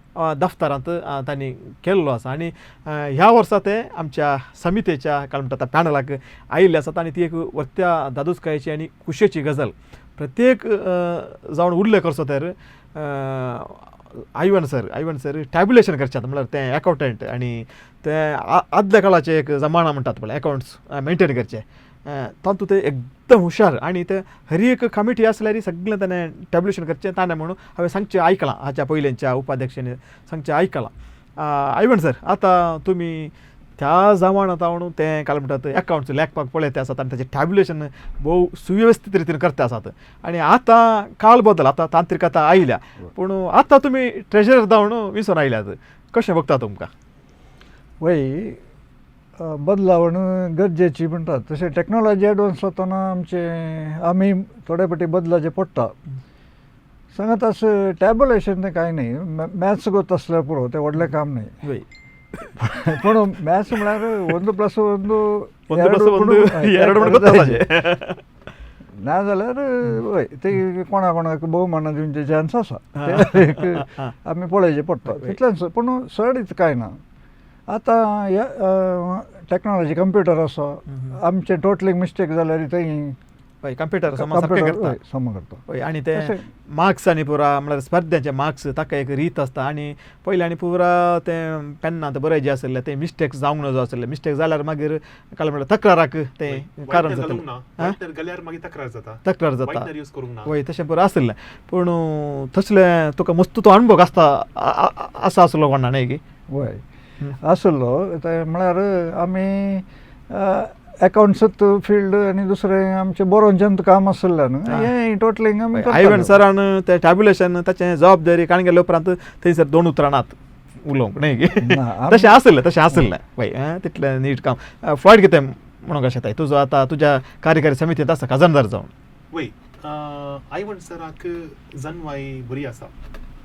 दफ्तरांत तांणी केल्लो आसा. आनी ह्या वर्सा ते आमच्या समितेच्या काय म्हणटात पॅनलाक आयिल्ले आसात आनी ती एक वर्त्या दादूसकायेची आनी खुशयेची गजाल. प्रत्येक जावन उल्लेख करचो तर आयवन सर टॅब्युलेशन करच्यात म्हळ्यार ते एकावंटंट आनी ते आदल्या काळाचे एक जमाना म्हणटात पळय, एकावंट्स मेनटेन करचे, तातूंत ते एकदम हुशार आनी ते हर एक कमिटी आसल्यार सगळें ताणें टॅब्युलेशन करचें ताणें म्हणून हांवें सांगचें आयकलां, हाच्या पयलींच्या उपाध्यक्षांनी सांगचें आयकलां. आयवन सर, आतां तुमी त्या जमान्यांत म्हणून तें काय म्हणटात अकावंट्स लेखपाक पळयत आसात आनी ताचें टॅब्युलेशन भोव सुव्यवस्थीत रितीन करता आसात. आनी आतां काळ बदल, आतां तांत्रिकता आयल्या, पूण आतां तुमी ट्रेजरर जावन विसोन आयल्यात, कशें बघता तुमकां? वय, बदलावण गरजेची म्हणटात तशें टॅक्नोलॉजी एडवान्स जातना आमचे आमी थोडे फावटी बदलाचें पडटा. सांगात अशें टॅबुलेशन तें कांय न्ही, मॅथ्स गोत आसल्यार पुरो, तें व्हडलें काम न्ही. पूण मॅथ्स म्हळ्यार 1 + 1 1 + 1 2 म्हण गोत्ताचे. ना जाल्यार वय ती कोणा कोणाक भोवमानां दिवचे चान्स आसा, ते एक आमी पळोवचें पडटा तितलेंच. पूण चड कांय ना. आतां ह्या टॅक्नोलॉजी कंप्युटर आसा, आमचें टोटलींग मिस्टेक जाल्यार थंय हय, कंप्युटर समा सारकें कंप्युटर करता. हय, समा करता. हय, आनी ते तशें. मार्क्स आनी पुरा म्हळ्यार स्पर्ध्यांचे मार्क्स ताका एक रीत आसता. आनी पयलीं आनी पुरा तें पेन्नांत बरय जे आशिल्लें तें मिस्टेक्स जावंक नजो आशिल्लें. मिस्टेक जाल्यार मागीर काय म्हणल्यार तक्राराक तें कारण व्हायटनर जातलें. घालूंक ना, व्हायटनर घाल्यार मागीर तक्रार जाता. तक्रार जाता. व्हायटनर यूज करूंक ना. वय, तशें पुरो आशिल्लें. पूण तसलें तुका मस्त तो अणभव आसता आसा आसलो कोणा न्ही की? वय, आसलो. ते म्हळ्यार आमी अकावंट्सूच फिल्ड आनी दुसरें आमचें बरोवचें काम आशिल्लें न्हू, हें टोटलींग आमी आयवन करताले. सरान ते टॅब्युलेशन ताचें जबाबदारी काण गेले उपरांत थंयसर दोन उतरां नात उलोवंक न्ही की? ना, तशें आशिल्लें, तशें आशिल्लें. वय, तितलें नीट काम. फ्लॉयड, कितें म्हणूंक शकताय तुजो आतां तुज्या कार्यकारी समितींत आसा खजानदार जावन? वय, आयवन सराक जनवाय बरी आसा,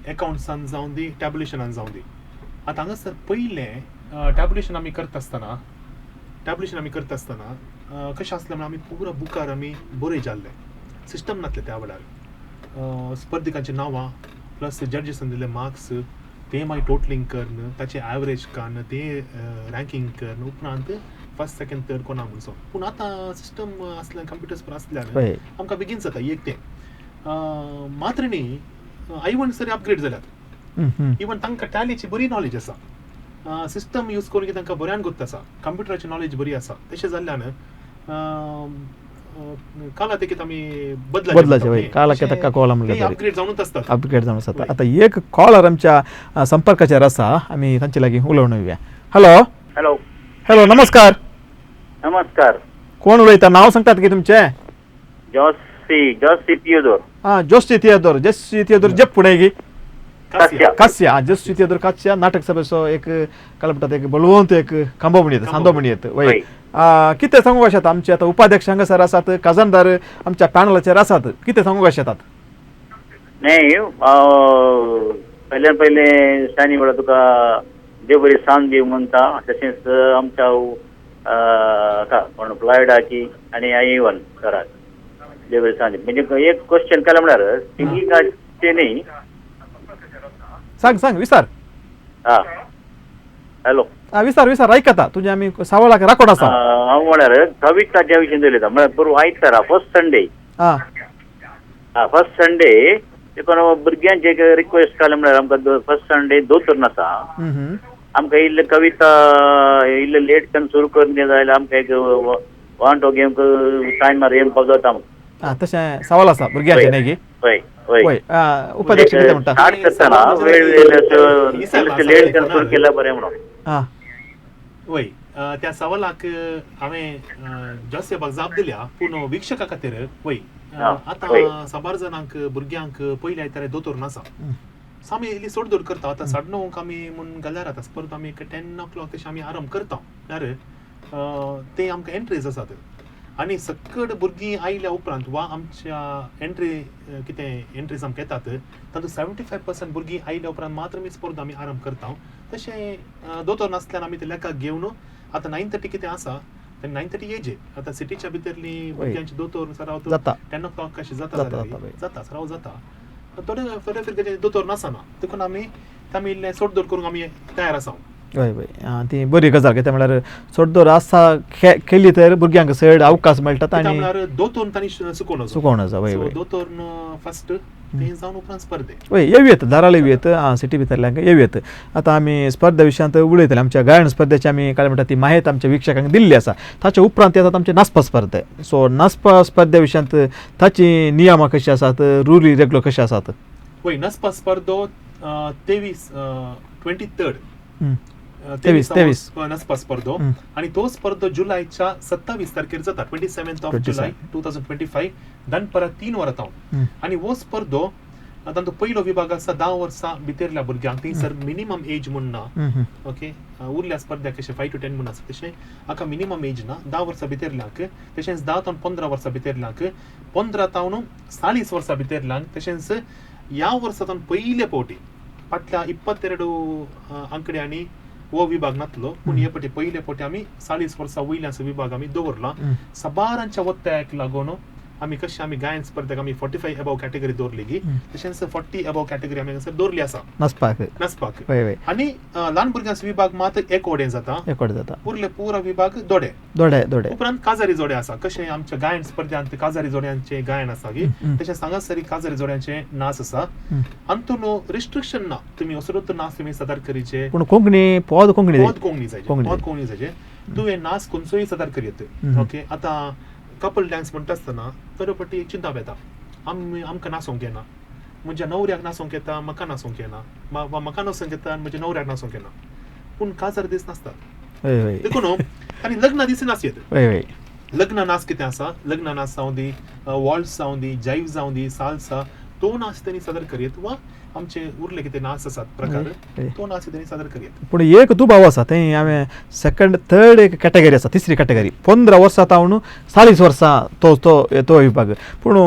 एकावंट्सान जावं दी, टॅबुलेशनान जावं दी. आतां हांगासर पयलें टॅबुलेशन आमी करता आसतना, टॅबुलेशन आमी करता आसतना कशें आसलें म्हळ्यार आमी पुरा बुकार आमी बरय जाल्लें, सिस्टम नासलें त्या वेळार. स्पर्धिकांची नांवां प्लस जड्जीसान दिल्ले मार्क्स ते मागीर टोटलींग करून ताचें एवरेज काडून ते रँकींग करून उपरांत फर्स्ट सेकंड थर्ड कोणा म्हणसो. पूण आतां सिस्टम आसल्यान, कंप्युटर्स आसल्यान आमकां बेगीन जाता एक तें. मात्र न्ही, आयवन सर अपग्रेड जाल्यात. इवन तांकां टॅलीची बरी नॉलेज आसा, सिस्टम यूज करून तांकां बऱ्यान गोत्त आसा, कंप्युटराची नॉलेज बरी आसा. तशें जाल्ल्यान काला तेकीत आमी बदलाचे, वय. कालाक ताका कोला म्हणल्यार अपग्रेड जावनूच आसतात. अपग्रेड जावन आसता. आतां एक कॉलर आमच्या संपर्काचेर आसा, आमी तांचे लागीं उलोवन येवया. हॅलो. हॅलो. हॅलो, नमस्कार. नमस्कार. कोण उलयता, नांव सांगतात की तुमचें? जॉसी, जॉसी थियोदोर. आं, जोसी थियोदोर, जेसी थियोदोर जेप्पू न्ही की? कास्या. कास्या. आं, जेसी थियोदोर कास्या, नाटक सभेचो एक काय म्हणटात एक बळवंत एक खांबो म्हणयत, सांदो म्हणयत. वय, कितें सांगूंक शकता? आमचे आतां उपाध्यक्ष हांगासर आसात, खजानदार आमच्या पॅनलाचेर आसात, कितें सांगूंक शकतात? नाही, पयल्यान पयलें शानी वेळार तुका देव बरी सांज दी म्हणटा. तशेंच आमच्या का कोण फ्लॉयडाची आनी आयवन सराक देव बरी सांज दी. म्हणजे एक क्वेश्चन केलें म्हळ्यार सिंगिंगाचे न्ही. सांग सांग, विचार. आं, हॅलो. आं, विचार विचार, आयकता तुजें आमी सवालाक राकोड आसा. हांव म्हळ्यार कविताच्या विशीं उलयता. म्हळ्यार बरो आयतारा फर्स्ट संडे. आं, फर्स्ट संडे देखून भुरग्यांचे एक रिक्वेस्ट केलें म्हळ्यार आमकां फर्स्ट संडे दोतोर आसा, आमकां इल्ले कविता इल्ले लेट करून सुरू करून दिता जाल्यार आमकां एक वन टू गेम टायमार येवपाक जाता. आं, तशें सवाल आसा भुरग्यांचें न्ही की? हय हय. वय, उपाध्यक्ष कितें म्हणटा? स्टार्ट करतना वेळ लेट करून सुरू केल्यार बरें म्हणून. वय, त्या सवालाक हांवें जोसेफाक जाप दिल्या, पूण वीक्षका खातीर वय, आतां साबार जाणांक भुरग्यांक पयले आयतारा दोतोर नासा, सो आमी इल्ली सोड दोड करता. आतां 9:30 आमी म्हूण घाल्यार आतां परत आमी एक 10 o'clock तशें आमी आरंभ करता. म्हळ्यार ते आमकां एंट्रीज आसात आनी सकड भुरगीं आयल्या उपरांत वा आमच्या एंट्री कितें एंट्रीज आमकां येतात तातूंत 75% भुरगीं आयल्या उपरांत मात्र आमी स्पर्धा आमी आरंभ करता. तशें दोतोर नासल्यान आमी ते लेखाक घेवन आतां 9:30 कितें आसा तेन्ना 9:30 येजे. आतां सिटीच्या भितरली भुरग्यांची दोतोर सराव जाता. 10 o'clock कशें जाता जाता, जाल्यार जाता, जाता, सराव जाता. थोडे थोडे फिरगेचे दोतोर नासना देखून आमी आमी इल्लें सोडदोड करूंक आमी तयार आसा. हय हय, ती बरी गजाल. कितें म्हळ्यार सोडदोर आसा केली तर भुरग्यांक चड अवकाश मेळटात. कित्याक आनी म्हळ्यार दोतोर तांणी चुकोवं नजो. चुकोवं नजो, वय. वय. दोतोर फर्स्ट तें जावन उपरांत स्पर्धे. वय, येवयेत धाराळ येवयेत, सिटी भितरल्यांक येवयेत. आतां आमी स्पर्धा विशयांत उलयतले. आमच्या गायन स्पर्धेची आमी काय म्हणटा ती माहिती आमच्या वीक्षकांक दिल्ली आसा. ताच्या उपरांत येतात आमचे नाचपा स्पर्धे. सो नाचपा स्पर्धे विशयांत ताची नियमां कशी आसात, रुली रेगुलर कशे आसात? वय, नाचपा स्पर्धो 23, 23rd 23 नाचपा स्पर्धो आनी तो स्पर्धो जुलयच्या 27 तारखेर जाता, 27 जुलय 2025 दनपरां 3 वरां तावन. आनी हो स्पर्धो तांचो पयलो विभाग आसा 10 वर्सां भितरल्या भुरग्यांक, थंयसर मिनिमम एज म्हूण ना. ओके, उरल्या स्पर्ध्याक कशें 5 to 10 म्हूण आसा तशें हाका मिनिमम एज ना. 10 वर्सां भितरल्यांक, तशेंच 10 तावन 15 वर्सां भितरल्यांक, 15 तावन 40 वर्सां भितरल्यांक, तशेंच ह्या वर्सा तावन पयले फावटी फाटल्या 22 आंकड्यांनी हो विभाग नातलो, पूण हे फावटी पयले फावटी आमी 40 वर्सां वयल्याचो विभाग आमी दवरला. साबारांच्या वत्याक लागून आमी कशें आमी गायन स्पर्धेक आमी 45 एबव कॅटेगरी दवरली की तशेंच 40 एबव कॅटेगरी आमी हांगासर दवरली आसा नाचपाक नाचपाक. आनी ल्हान भुरग्यांचो विभाग मात एक वडेन जाता, एक वडेन जाता, उरले पुरा विभाग दोडे दोडे दोडे. उपरांत काजारी जोडे आसा, कशें आमच्या गायन स्पर्ध्यांत काजारी जोड्यांचे गायन आसा की तशें हांगासर काजारी जोड्यांचे नाच आसा. अंतून रिस्ट्रिक्शन ना, तुमी असलोच नाच तुमी सादर करीचे, पूण कोंकणी पद कोंकणी पद कोंकणी जायचे, पद कोंकणी जायचे, तुवें नाच खंयचोय सादर करयत. ओके, आतां कपल डान्स म्हणटा आसतना थोडे फावटी एक चिंता येता, आमी आमकां नाचोंक येना, म्हज्या न्हवऱ्याक नाचोंक येता, म्हाका नाचोंक येना, वा म्हाका नाचोंक येता आनी म्हज्या न्हवऱ्याक नाचोंक येना, पूण काजार दीस नासतात देखून आनी लग्ना दीस नाच येत. लग्न नाच कितें आसा, लग्न नाच जावं दी, वॉल्स जावं दी, जायव जावं दी, साल्सा, तो नाच तेणी सादर करयत, वा आमचे उरले कितें नाच आसात प्रकार तो नाच तेणी सादर करयत. पूण एक दुबाव आसा, थंय हांवें सेकंड थर्ड एक कॅटेगरी आसा, तिसरी कॅटेगरी 15 वर्सां तावन 40 वर्सां तो तो तो विभाग. पूण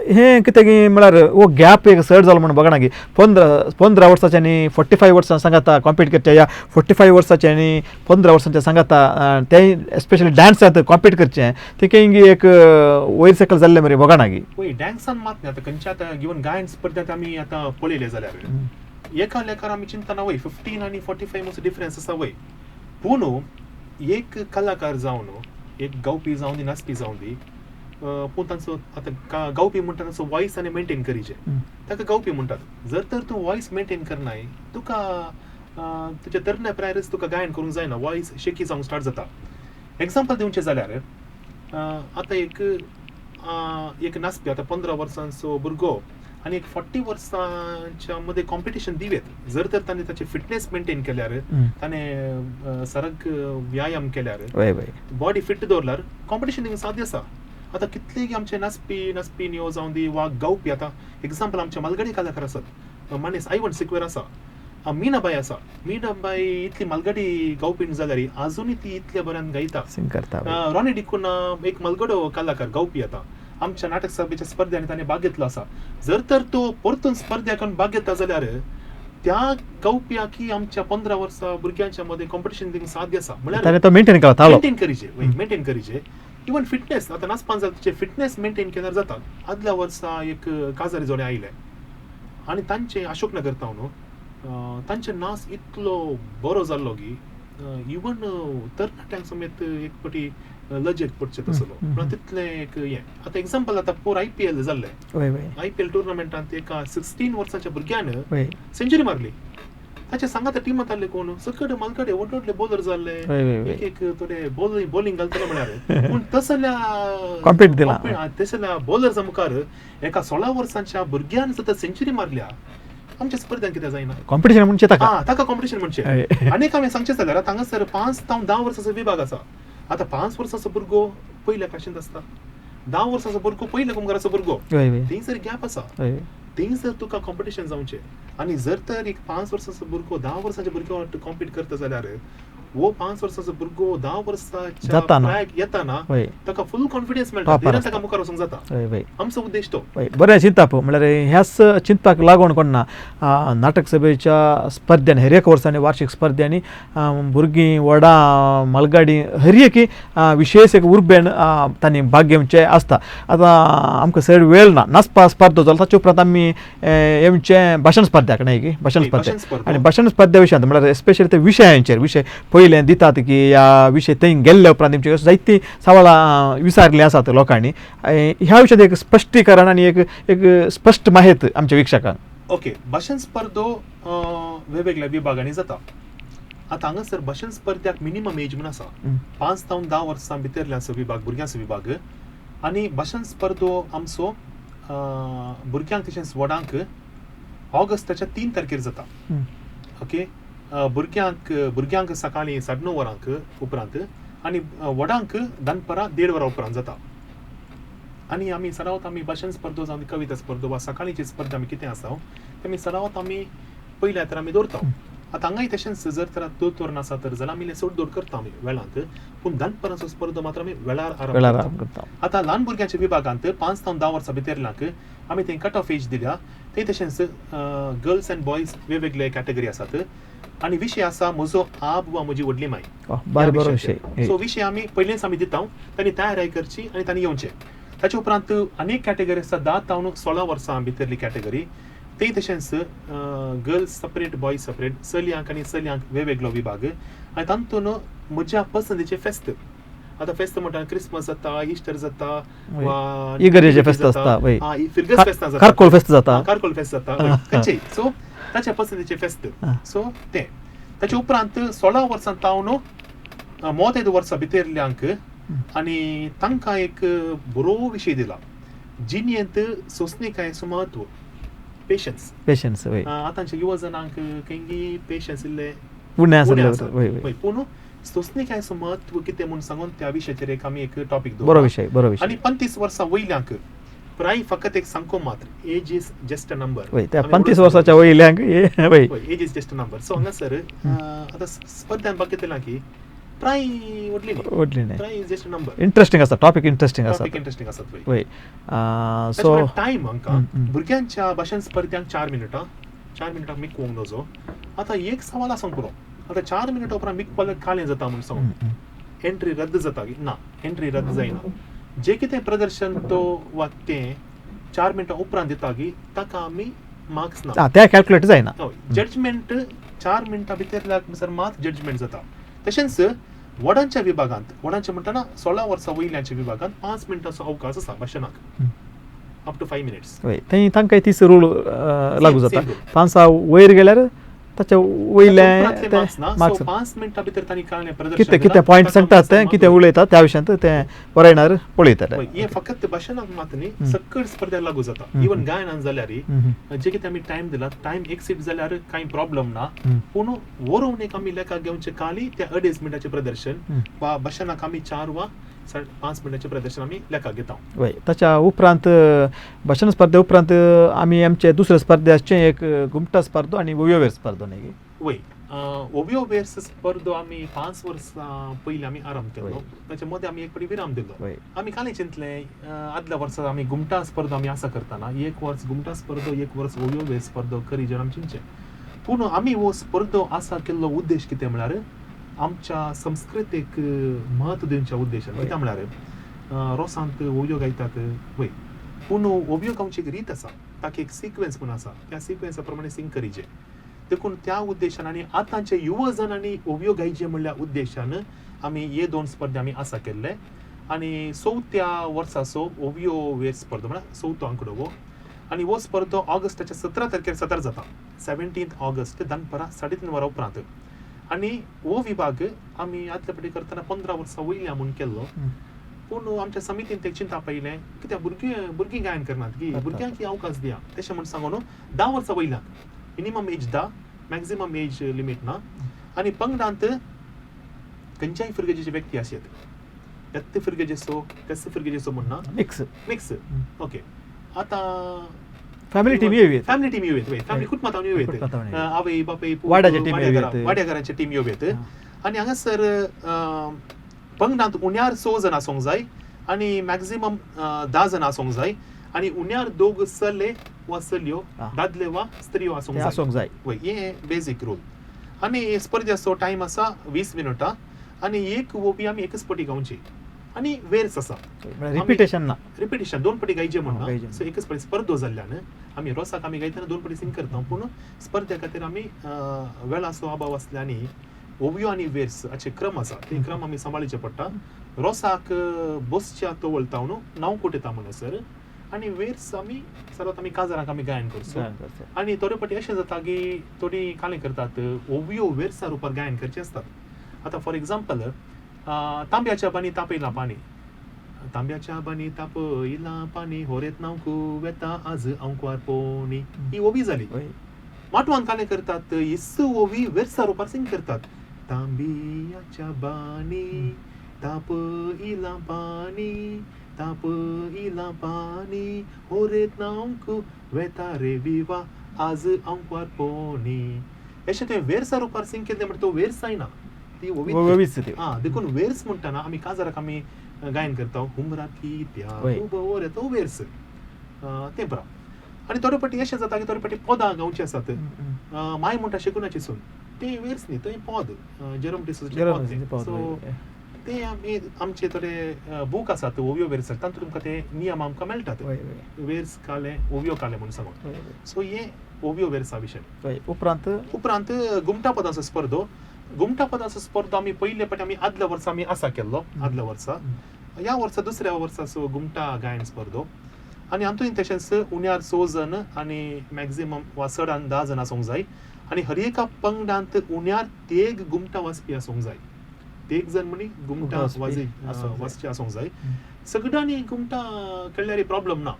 हें कितें की म्हळ्यार हो गॅप एक चड जालो म्हूण बघना की 15 वर्सांचे आनी 45 वर्सां सांगाता कॉम्पीट करचें, या 45 वर्सांचे आनी 15 वर्सांचे सांगाता तें एस्पेशली डान्सांत कॉम्पीट करचें, तें की एक वयर सकयल जाल्लें मरे बघना की. पळय डान्सान मात न्ही, आतां खंयच्या आतां इवन गायन स्पर्ध्यांत आमी आतां पळयलें जाल्यार एका लेखार आमी चिंतना वय 15 आनी 45 मातसो डिफरन्स आसा वय, पूण एक कलाकार जावन एक गावपी जावन दी नाचपी जावन दी, पूण तांचो आतां गावपी म्हणटा तांचो वॉयस आनी मेनटेन करीचे, ताका गावपी म्हणटात. जर तर तूं वॉयस मेनटेन करनाय तुका तुज्या तरण्या प्रायरच तुका गायन करूंक जायना, वॉयस शेकी जावंक स्टार्ट जाता. एग्जाम्पल दिवचें जाल्यार आतां एक एक नाचपी आतां 15 वर्सांचो भुरगो आनी एक 40 वर्सांच्या मदें कॉम्पिटिशन दिवेत, जर तर ताणें ताची फिटनेस मेनटेन केल्यार, ताणें सारक व्यायाम केल्यार, बॉडी फिट दवरल्यार कॉम्पिटिशन दिवंक साध्य आसा. आतां कितलेगी आमचे नाचपी नाचपी न्यो जावं दी वा गावपी, आतां एग्जाम्पल आमचे मालगडी कलाकार आसात, मानेस आयवन सिक्वेर आसा, मीनाबाई आसा, मीनाबाई इतली मालगडी गावपी जाल्यार आजुनूय ती इतल्या बऱ्यान गायता. रॉनी डिकुना एक मालगडो कलाकार गावपी, आतां आमच्या नाटक सभेच्या स्पर्ध्यांनी ताणें भाग घेतलो आसा. जर तर तो परतून स्पर्ध्याक भाग घेता जाल्यार त्या गावप्याकी आमच्या 15 वर्सां भुरग्यांच्या मदें कॉम्पिटिशन दिवंक साध्य आसा. म्हळ्यार तो मेनटेन करता, मेनटेन करीचे, मेनटेन करीचे. इवन फिटनेस आतां नाचपाक जाल्यार तुजें फिटनेस मेनटेन केल्यार जाता. आदल्या वर्सा एक काजारी जोडे आयले आनी तांचे अशोकनगर तावन तांचे नाच इतलो बरो जाल्लो की इवन तरणाट्यांक समेत एक फावटी लजेक पडचें तसलो, म्हणल्यार तितलें एक हें. आतां एग्जाम्पल आतां पोर IPL जाल्लें, IPL टुर्नामेंटांत एका 16 वर्सांच्या भुरग्यान सेंचुरी मारली. ताचे सांगात टिमांत आहले कोण सकट मालकडे व्हडले व्हडले बॉलर जाल्ले, एक एक थोडे बॉलिंग घालतले म्हळ्यार, पूण तसल्या कॉम्पीट दिला तसल्या बॉलर्सा मुखार एका 16 वर्सांच्या भुरग्यान सुद्दां सेंचुरी मारल्या. आमच्या स्पर्ध्यांत कितें जायना, कॉम्पिटिशन म्हणचे ताका, ताका कॉम्पिटिशन म्हणचे. आनी हांवें सांगचें जाल्यार हांगासर 5 ते 10 वर्सांचो विभाग आसा. आतां 5 वर्सांचो भुरगो पयल्या क्लासींत आसता, 10 वर्सांचो भुरगो पयल्या कुमगाराचो भुरगो, थंयसर गॅप आसा, थंयसर तुका कॉम्पिटिशन जावचें. आनी जर तर एक 5 वर्सांचो भुरगो 10 वर्सांच्या भुरग्या कॉम्पीट करता जाल्यार हो 5 वर्सांचो भुरगो 10 वर्साच्या प्रायक येताना ताका फुल कॉन्फिडन्स मेळटा, ताका मुखार वचूंक जाता. आमचो उद्देश तो. बरें चिंतप म्हळ्यार ह्याच चिंतपाक लागून कोण ना नाटक सभेच्या स्पर्ध्यांनी हर एक वर्सांनी वार्षिक स्पर्ध्यांनी भुरगीं व्हडां मालगाडी हर एक विशेष एक उर्बेन तांणी भाग घेवचें आसता. आतां आमकां चड वेळ ना, नाचपा स्पर्धा जालो ताचे उपरांत आमी येवचें भाशण स्पर्ध्याक न्हय की भाशण स्पर्धा. आनी भाशण स्पर्ध्या विशयांत म्हळ्यार स्पेशली ते विशयांचेर विशय पयलें दितात की ह्या विशय थंय गेल्ले उपरांत तेमचे जायतीं सवालां विचारलीं आसात लोकांनी, ह्या विशयांत एक स्पश्टीकरण आनी एक एक स्पश्ट माहिती आमच्या वीक्षकांक. ओके, भाशण स्पर्धो वेगवेगळ्या विभागांनी जाता. आतां हांगासर भाशण स्पर्ध्याक मिनिमम एज म्हूण आसा 5 ते 10 वर्सां भितरल्यांचो विभाग, भुरग्यांचो विभाग. आनी भाशण स्पर्धो आमचो भुरग्यांक तशेंच व्हडांक ऑगस्टाच्या 3 तारखेर जाता. ओके, भुरग्यांक भुरग्यांक सकाळीं 9:30 वरांक उपरांत आनी व्हडांक दनपरां 1.5 वरां उपरांत जाता. आनी आमी सरावत आमी भाशण स्पर्धो जावं कविता स्पर्धो वा सकाळींची स्पर्धा आमी कितें आसा ते आमी सरावत आमी पयल्या तर आमी दवरता. आतां हांगाय तशेंच जर तर दोतोर नासा तर जाल्यार आमी चड दौड करता आमी वेळांत, पूण दनपरांचो स्पर्धो मात्र आमी वेळार आरंभ करता. आतां ल्हान भुरग्यांच्या विभागांत 5 ते 10 वर्सां भितरल्यांक आमी थंय कट ऑफ एज दिल्या. थंय तशेंच गर्ल्स अँड बॉयज वेगवेगळे कॅटेगरी आसात आनी विशय आसा म्हजो आब वा म्हजी व्हडली माय. बरो विशय. सो विशय आमी पयलींच आमी दिता, तांणी तयारी करची आनी तांणी येवचें. ताचे उपरांत अनेक कॅटेगरी आसा 10 ते 16 वर्सां भितरली कॅटेगरी. ते तशेंच गर्ल्स सेपरेट बॉयज सेपरेट, चलयांक आनी चलयांक वेगवेगळो विभाग आनी तातूंत म्हज्या पसंदीचें फेस्त. आतां फेस्त म्हणटा क्रिसमस जाता, इस्टर जाता वा इगर्जेचें फेस्त आसता, फिरगज फेस्तां जाता, कारकोल फेस्त जाता, कारकोल फेस्त जाता, खंयचेय. सो ताच्या पसंदीचें फेस्त. सो तें ताचे उपरांत 16 वर्सां तावन मोत वर्सां भितरल्यांक आनी तांकां एक बरो विशय दिला, जिणेंत सोंसणीकायेचो म्हत्व, पेशन्स. पेशन्स. आतांच्या युवा जणांक खंयी पेशन्स इल्ले उणें आसले, पूण सोंसणीकायेचो म्हत्व कितें म्हूण सांगून त्या विशयाचेर एक आमी एक टॉपीक दवरला. बरो विशय, बरो विशय. आनी 35 वर्सां वयल्यांक प्राय फकत एक सांगको मात्र, age is just a number. 35 वर्साच्या वयल्यांक age is just a number. So हांगासर आतां स्पर्धान बघितला की प्राय व्हडली व्हडली प्राय is just a number. Interesting आसा टॉपीक, इंट्रस्टिंग आसा, टॉपीक इंट्रस्टिंग आसा. वय. सो टायम हांकां भुरग्यांच्या भाशण स्पर्ध्यांक 4 मिनटां, 4 मिनटां मिक वोंग नजो. आतां एक सवाल आसूंक पुरो, आतां 4 मिनटां उपरांत मिक पळय कालें जाता म्हूण सांगून एंट्री रद्द जाता ना, एंट्री रद्द जायना. जे कितें प्रदर्शन तो वा तें 4 मिनटां उपरांत दिता की ताका आमी मार्क्स ना, ते कॅल्क्युलेट जायना. जजमेंट 4 मिनटां भितर सर मात जजमेंट जाता. तशेंच व्हडांच्या विभागांत, व्हडांच्या म्हणटना 16 वर्सां वयल्यांच्या विभागांत 5 मिनटांचो अवकाश आसा भाशणाक, अप टू 5 मिनिट्स. थंय तांकां तीच रूल लागू जाता. 5 वयर गेल्यार ताच्या वयले 5 मिनटां भितर तांणी काडलें प्रदर्शन, कितें कितें पॉयंट सांगतात ते, कितें उलयतात त्या विशयांत ते बरयणार पळयतले. हे फकत भाशणाक मात न्ही, सकळ स्पर्धा लागू जाता. इवन गायनान जाल्यार जे कितें आमी टायम दिला, टायम एक्सीड जाल्यार कांय प्रॉब्लम ना, पूण वरोवन एक आमी लेखा घेवचें खाली त्या 2.5 मिनटाचें प्रदर्शन वा भाशणाक आमी 4 वा 5 मिनटाचें प्रदर्शन आमी लेखा घेता. वय. ताच्या उपरांत भाशण स्पर्धे उपरांत आमी आमचे दुसरे स्पर्धेचे एक घुमटा स्पर्धो आनी ओव्यो स्पर्धो न्ही. वय. ओव्यो वेर्स स्पर्धो आमी 5 वर्सां पयलीं आमी आरंभ केलो, ताच्या मदें आमी एक फावटी विराम दिलो. आमी कालें चिंतलें आदल्या वर्सा आमी घुमटा स्पर्धो आमी आसा करतना एक वर्स घुमटा स्पर्धो, एक वर्स ओव्यो वेर्स स्पर्धो करी जर आमी चिंतचें. पूण आमी हो स्पर्धो आसा केल्लो उद्देश कितें म्हळ्यार आमच्या संस्कृतीक म्हत्व दिवच्या उद्देशान. कित्याक म्हळ्यार रोसांत ओव्यो गायतात वय, पूण ओव्यो गावची एक रीत आसा, ताका एक सिक्वेन्स म्हूण आसा, त्या सिक्वेन्सा प्रमाणे सिंग करीचे. देखून त्या उद्देशान आनी आतांचे युवा जणांनी ओव्यो गायचे म्हणल्या उद्देशान आमी हे 2 स्पर्धा आमी आसा केल्ले. आनी चवथ्या वर्साचो ओव्यो वेर स्पर्धा म्हळ्यार चवथो आंकडो हो, आनी हो स्पर्धो ऑगस्टाच्या 17 तारखेर सतर जाता, 17 ऑगस्ट दनपरां 3:30 वरां उपरांत. आनी हो विभाग आमी आदले फावटी करतना 15 वर्सां वयल्या म्हूण केल्लो, पूण आमच्या समितीन ते चिंता पयलें कित्याक भुरगीं गायन करनात की भुरग्यांक ही अवकाश दिया तशें म्हूण सांगून 10 वर्सां वयल्यांक minimum age 10, maximum age limit ना. आनी पंगडांत खंयच्याय फिरगेजीची व्यक्ती आसत, त्याच फिरगेजेचो त्याच फिरगेजेचो म्हूण ना, मिक्स मिक्स. ओके. आतां फॅमिली टीम येवं येत, फॅमिली टीम येवं येत, फॅमिली कुटुंबांत येवं येत, आवय बापूय वाड्याची टीम येवं येत, वाड्या घरांची टीम येवं येत. आनी हांगासर पंगडांत उण्यार 6 जाणां आसूंक जाय आनी मॅक्झिमम 10 जाणां आसूंक जाय आनी उण्यार 2 चले वा चलयो, दादले वा स्त्रियो आसूंक जाय. वय, हे बेजीक रूल. आनी स्पर्धेचो टायम आसा 20 मिनटां आनी एक ओवी आमी एकच पटी गावची आनी वेर्स आसा, रिपिटेशन ना, रिपिटेशन 2 पटी गायचे म्हणना. सो एकच पटी स्पर्धो जाल्ल्यान आमी रोसाक आमी गायतना 2 पटी सिंग करता, पूण स्पर्धे खातीर आमी वेळाचो अभाव आसल्यानी ओवयो आनी वेर्स हाचे क्रम आसा, ते क्रम आमी सांबाळचे पडटा. रोसाक बसच्या तवळता न्हू 9 कोट येता म्हणसर आनी वेर्स आमी सर्वात आमी काजारांक आमी गायन करचो. आनी थोडे फावटी अशें जाता की थोडीं कालें करतात ओवयो वेर्सा रुपार गायन करचे आसतात. आतां फॉर एग्जाम्पल तांब्याच्या बानी तापयलां पाणी, तांब्याच्या बानी तापयलां पाणी होरेत नांवकू वेता आज अंकवार पोणी, ही ओवी जाली. माटवान काले करतात इस्सू ओवी वेरसा रुपार सिंग करतात तांबियाच्या बानी ताप इला पानी ताप इला पानी हो रेत नांवक वेता रे विवा आज अंकवार पोनी अशें तें वेरसा रुपार सिंग केलें म्हणटा तो वेर्स जायना ती ओवी ओवीच ती. आं देखून वेर्स म्हणटाना आमी काजाराक आमी गायन करता हुमराती त्या वय. उबो रे तो वेर्स तें बरो आनी थोडे फावटी अशें जाता की थोडे फावटी पदां गावची आसात माय म्हणटा शेकुनाची सून तें वेर्स न्ही तें पद जेरोम डिसोजाचें जेरोम पद तें. डिसोजाचें पद, सो वय. तें आमी आमचे थोडे बूक आसात ओवयो वेर्स तातूंत तुमकां ते नियम आमकां मेळटात वय वय वेर्स काले ओवयो काले म्हणून सांगून वय, वय. सो हे ओवयो वेर्सा विशय वय उपरांत उपरांत घुमटा पदांचो स्पर्धो घुमटा पदांचो स्पर्धो आमी पयले फावटी आमी आदल्या वर्सा आमी आसा केल्लो आदल्या वर्सा ह्या वर्सा दुसऱ्या वर्साचो घुमटा गायन स्पर्धो आनी हातूंत तशेंच उण्यार स जण आनी मॅक्झिमम वा चडान 10 जाण आसूंक जाय आनी हर एका पंगडांत उण्यार तेग घुमटा वाजपी आसूंक जाय तेग जण म्हणी घुमटा घुमटा वाजपी वाजय आसूंक जाय. वाजचे आसूंक जाय सगळ्यांनी घुमटा खेळ्ळ्यार प्रॉब्लम ना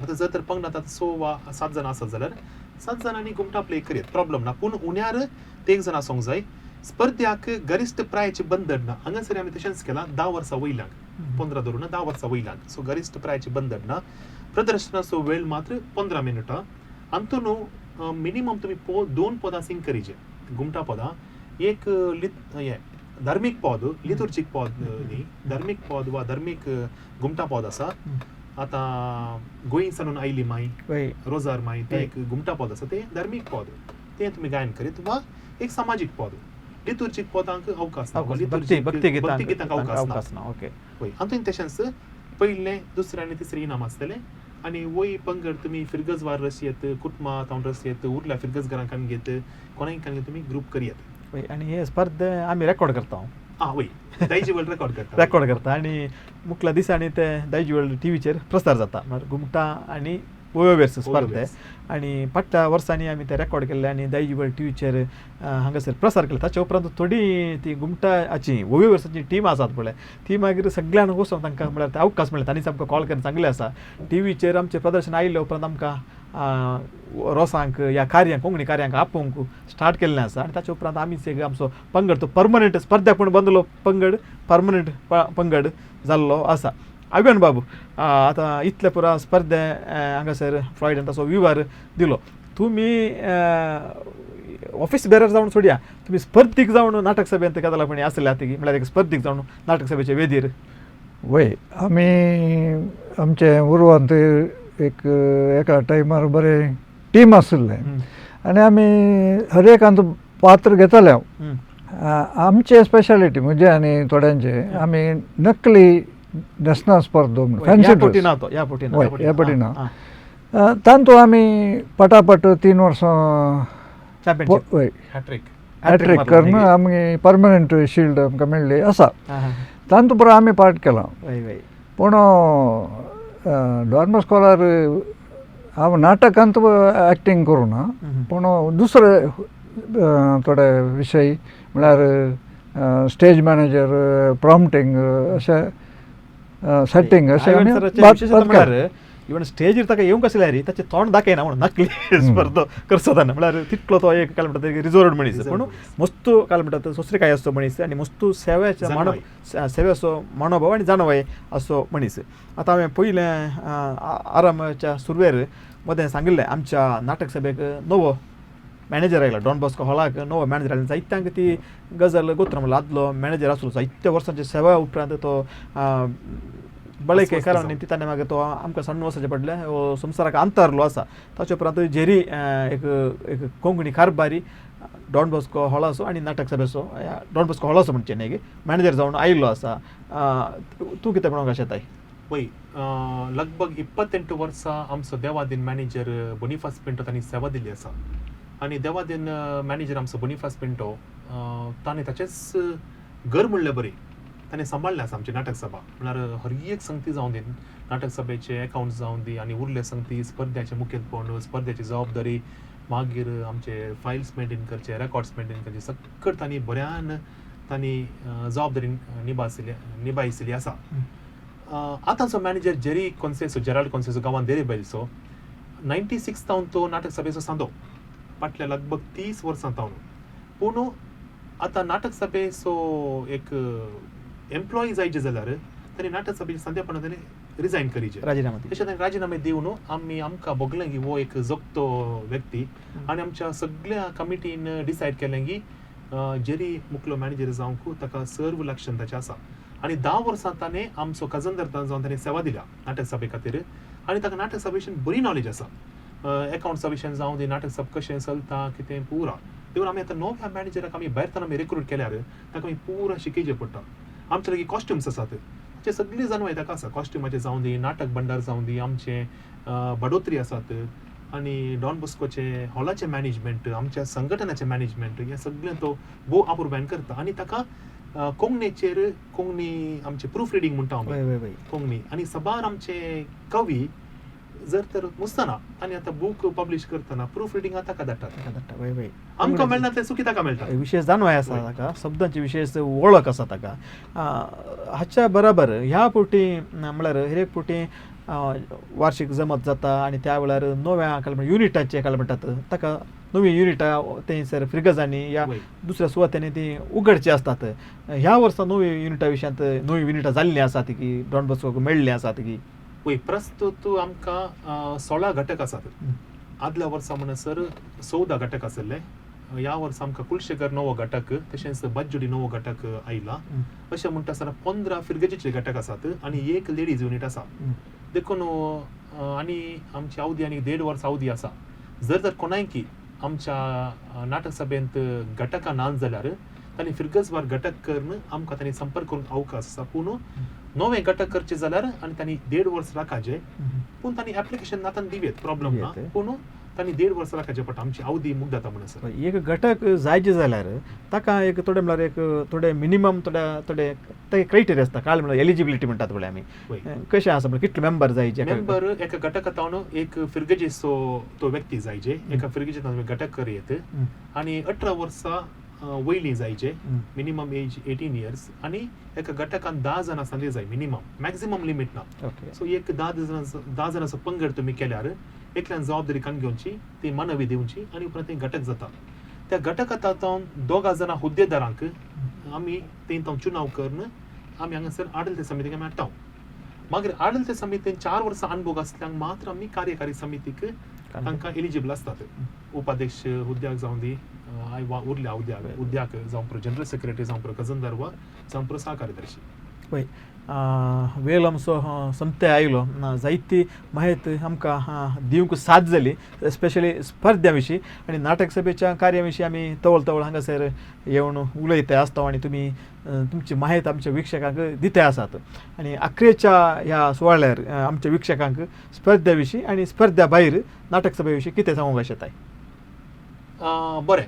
आतां जर तर पंगडांत आतां 6 वा 7 जाणां आसत जाल्यार 7 जाणांनी घुमटा प्ले करयत प्रॉब्लम ना पूण उण्यार तेग जाण आसूंक जाय स्पर्ध्याक गरिश्ट प्रायचे बंधन ना हांगासर आमी तशेंच केलां 10 वर्सां वयल्यांक 15 धरून 10 वर्सां वयल्यांक सो गरिश्ट प्रायचे बंधन ना प्रदर्शनाचो वेळ मात्र 15 मिनटां हातून न्हू मिनिमम तुमी 2 पदां सिंग करीचे घुमटा पदां एक हें धार्मीक पद लितुर्जीक पद न्ही धार्मीक पद वा धार्मीक घुमटा पद आसा आतां गोंय सानून आयली माय वय रोजार माय तें एक घुमटा पद आसा तें धार्मीक पद तें तुमी गायन करीत वा एक सामाजीक पद लितुर्जीक पदांक अवकाश ना भक्ती भक्ती भक्ती गितांक अवकाश ना अवकाश ना ओके वय हातूंत तशेंच पयलें दुसरें आनी तिसरें इनाम आसतलें आनी वय पंगड तुमी फिरगजवार रस येत कुटुंबा तावन रस येत उरल्या फिरगज घरांक घेत कोणाक घेत तुमी ग्रूप करयेत वय आनी हे स्पर्धे आमी रेकॉर्ड करता आं वय दायजी वर्ल्ड रेकॉर्ड करता रेकॉर्ड करता आनी मुखल्या दिसांनी ते दायजी वर्ल्ड टीव्हीचेर प्रसार जाता म्हळ्यार घुमटा आनी ओयो वेर्स स्पर्धे आनी फाटल्या वर्सांनी आमी ते रेकॉर्ड केल्ले आनी दायजी वर्ल्ड टीव्हीचेर हांगासर प्रसार केले ताच्या उपरांत थोडी ती घुमटाची ओयो वेर्साची टीम आसात पळय ती मागीर सगळ्यांक वचोन तांकां म्हळ्यार ते अवकाश मेळ्ळे तांणीच आमकां कॉल करून सांगलें आसा टीव्हीचेर आमचें प्रदर्शन आयिल्ले उपरांत आमकां रोसांक ह्या कार्यांक कोंकणी कार्यांक आपोवंक स्टार्ट केल्लें आसा आनी ताच्या उपरांत आमीच एक आमचो पंगड तो परमनंट स्पर्धा पूण बांदलो पंगड परमनंट पंगड जाल्लो आसा. आव्यान बाबू आतां इतले पुरा स्पर्धे हांगासर फ्लॉयडान ताचो विवर दिलो तुमी ऑफिस बेरर जावन सोडया तुमी स्पर्धीक जावन नाटक सभेंत गजाल पणी आसल्या ती म्हळ्यार एक स्पर्धीक जावन नाटक सभेचे वेदीर वय आमी आमचे उर्वांत एक एका टायमार बरें टीम आशिल्लें आनी आमी हर एकांत पात्र घेताले. आमचे स्पेशालिटी म्हणजे आनी थोड्यांचे आमी नकली न्हेसना स्पर्धो फॅन्सी ड्रेस वय ह्या पटी ना तांतू आमी पटापट 3 वर्सां वय हॅट्रीक करून आमी परमनंट शिल्ड आमकां मेळ्ळी आसा. तांतू पुरो आमी पार्ट केला. पूण डॉन बॉस्कोलार हांव नाटकांत एक्टींग करूं ना पूण दुसरे थोडे विशय म्हळ्यार स्टेज मॅनेजर प्रॉम्प्टींग अशें सेटींग अशें आमी इवन स्टेजीर ताका येवंक आसल्यार ताचें तोंड दाखयना म्हणून नकली स्पर्धो करचो ना म्हळ्यार तितलो तो एक काय म्हणटा रिजर्वड मनीस पूण मस्तू काय म्हणटा सोसरीकाय असो मनीस आनी मस्तू सेवेचो मानव सेवेचो मनोभाव आनी जाणवाय असो मनीस. आतां हांवें पयलें आरामाच्या सुरवेर मदें सांगिल्लें आमच्या नाटक सभेक नवो मॅनेजर आयला डॉन बॉस्को हॉलाक नवो मॅनेजर आयला जायत्यांक ती गजाल गोत्र म्हणल्यार आदलो मॅनेजर आसलो जायत्या वर्सांच्या सेवा उपरांत तो बळके कारण ती ताणें मागीर तो आमकां सण्ण वचचें पडलें हो संवसाराक अंतरलो आसा. ताचे उपरांत जेरी एक एक कोंकणी कारभारी डॉन बॉस्को हॉलाचो आनी नाटक सभेचो डॉन बॉस्को हॉलाचो म्हणचे न्ही मॅनेजर जावन आयिल्लो आसा. तूं कितें म्हणूंक शेताय? वय लगभग 28 वर्सां आमचो देवादीन मॅनेजर बोनिफास पिंटो तांणी सेवा दिल्ली आसा आनी देवादीन मॅनेजर आमचो बोनिफास पिंटो ताणें ताचेंच घर म्हणलें बरें ताणें सांबाळ्ळें आसा आमची नाटक सभा म्हळ्यार हर एक संगती जावं दी नाटक सभेचे एकावंट जावं दी आनी उरले संगती स्पर्ध्याचें मुखेलपण स्पर्ध्याची जबाबदारी मागीर आमचे फायल्स मेंटेन करचे रेकॉर्ड्स मेंटेन करचे सगळें तांणी बऱ्यान तांणी जबाबदारी निभायसिल्ली आसा. आतांचो मॅनेजर जेरी कोन्सेसो जेराल्ड कोन्सेसो गांवान देरे बैलचो 96 तावन तो नाटक सभेचो सांदो फाटल्या लगभग 30 वर्सां जावन. पूण आतां नाटक सभेचो एक एम्प्लॉई जायचे जाल्यार ताणें नाटक सभेचे संदेपणा ताणें रिजायन करीचे, राजिनामा दिवचो. तशें ताणें राजिनामे दिवन आमी आमकां भोगलें की हो एक जोगतो व्यक्ती आनी आमच्या सगळ्या कमिटीन डिसायड केलें की जेरी मुखलो मॅनेजर जावंक ताका सर्व लक्षण ताचें आसा. आनी 10 वर्सां ताणें आमचो खजनदार जावन ताणें सेवा दिल्या नाटक सभे खातीर आनी ताका नाटक सभेशन बरी नॉलेज आसा, एकावंट्सा विशयान जावं दी, नाटक सभ कशें चलता कितें पुरा. देखून आमी आतां नव्या मॅनेजराक आमी भायर आमी रिक्रूट केल्यार ताका आमी पुरा शिकयचें पडटा. आमचे लागीं कॉस्ट्युम्स आसात, ते सगळी जाणवाय ताका आसा, कॉस्ट्युमाचें जावं दी, नाटक भंडार जावं दी, आमचें बडोत्री आसात आनी डॉन बॉस्कोचें हॉलाचें मॅनेजमेंट, आमच्या संघटनाचें मॅनेजमेंट, हें सगळें तो भोव अपुरबायेन करता. आनी ताका कोंकणीचेर कोंकणी आमचें प्रूफ रिडींग म्हणटा आमी कोंकणी, आनी साबार आमचे कवी जर तर मुसतना आनी आतां बूक पब्लिश करतना प्रूफ रिडींग आतां ताका धाडटात, आमकां मेळना तें चुकी ताका मेळटा. विशेष जाणवाय आसा ताका, शब्दांची विशेष वळख आसा ताका. हाच्या बराबर ह्या पुटी म्हळ्यार हर एक पुटी वार्षिक जमत जाता आनी त्या वेळार नव्या काल युनिटाचे काल म्हणटात ताका नवी युनिटां थंयसर फिर्गजांनी या दुसऱ्या सुवातांनी ती उगडची आसतात. ह्या वर्सा नवी युनिटा विशयांत नवी युनिटां जाल्लीं आसात की डॉन बॉस्कोक मेळ्ळीं आसात की? वय, प्रस्तुत आमकां 16 घटक आसात. आदल्या वर्सा म्हणसर 14 घटक आशिल्ले, ह्या वर्सा आमकां कुलशेखर नवो घटक, तशेंच बाज्जुडी नवो घटक आयला. अशें म्हणटा आसतना 15 फिर्गजीचे घटक आसात आनी एक लेडीज युनीट आसा. देखून आनी आमची अवधी आनी 1.5 वर्स अवधी आसा. जर तर कोणायकी आमच्या नाटक सभेंत घटकां ना जाल्यार तांणी फिर्गजवार घटक करून आमकां तांणी संपर्क करूंक अवकाश आसा. पूण नवे घटक करचे जाल्यार आनी तांणी 1.5 वर्स राखाचे, पूण तांणी एप्लिकेशन आतां दिवयेत, प्रॉब्लम ना, पूण तांणी 1.5 वर्स राखाचे पडटा, आमची अवधी मुगदाता म्हणसर. एक घटक जायचे जाल्यार ताका एक थोडे म्हळ्यार एक थोडे मिनिमम थोडे थोडे ते क्रायटेरिया आसता, काल म्हळ्यार एलिजिबिलिटी म्हणटात पळय आमी, कशें आसा म्हळ्यार कितले मेंबर जायचे? मेंबर एका घटका तावन एक फिर्गजेचो तो व्यक्ती जायचे, एका फिर्गजेचो घटक करयेत आनी 18 वर्सां वयली जायचे, मिनिमम एज 18 इयर्स, आनी एका घटकान 10 जाणां आसतना जाय मिनिमम, मॅक्झिमम लिमीट ना. सो एक 10 जाणांचो पंगड तुमी केल्यार एकल्यान जबाबदारी कान घेवची, ती मानवी दिवची आनी उपरांत ते घटक जाता. त्या घटकांत जावन 2 जाणां हुद्देदारांक आमी ते चुनाव करून आमी हांगासर आडलते समितीक आमी हाडटा. मागीर आडलते समितीन 4 वर्सां अनुभव आसल्यांक मात्र आमी कार्यकारी समितीक तांकां एलिजिबल आसतात. उपाध्यक्ष हुद्द्याक जावं दी, वा उरल्या हुद्द्याक जावं पुरो जनरल सेक्रेटरी, जावं पुरो खजनदार वा जावं पुरो सहकार्यदर्शी. पळय वेळ आमचो सोमते आयलो, जायती म्हायत आमकां दिवंक साथ जाली, स्पेशली स्पर्ध्या विशीं आनी नाटक सभेच्या कार्या विशीं आमी तवळ तवळ हांगासर येवन उलयता आसता आनी तुमी तुमची म्हायत आमच्या वीक्षकांक दिता आसात. आनी अखेरच्या ह्या सुवाळ्यार आमच्या वीक्षकांक स्पर्ध्या विशीं आनी स्पर्ध्या भायर नाटक सभे विशीं कितें सांगूंक शकताय? बरें,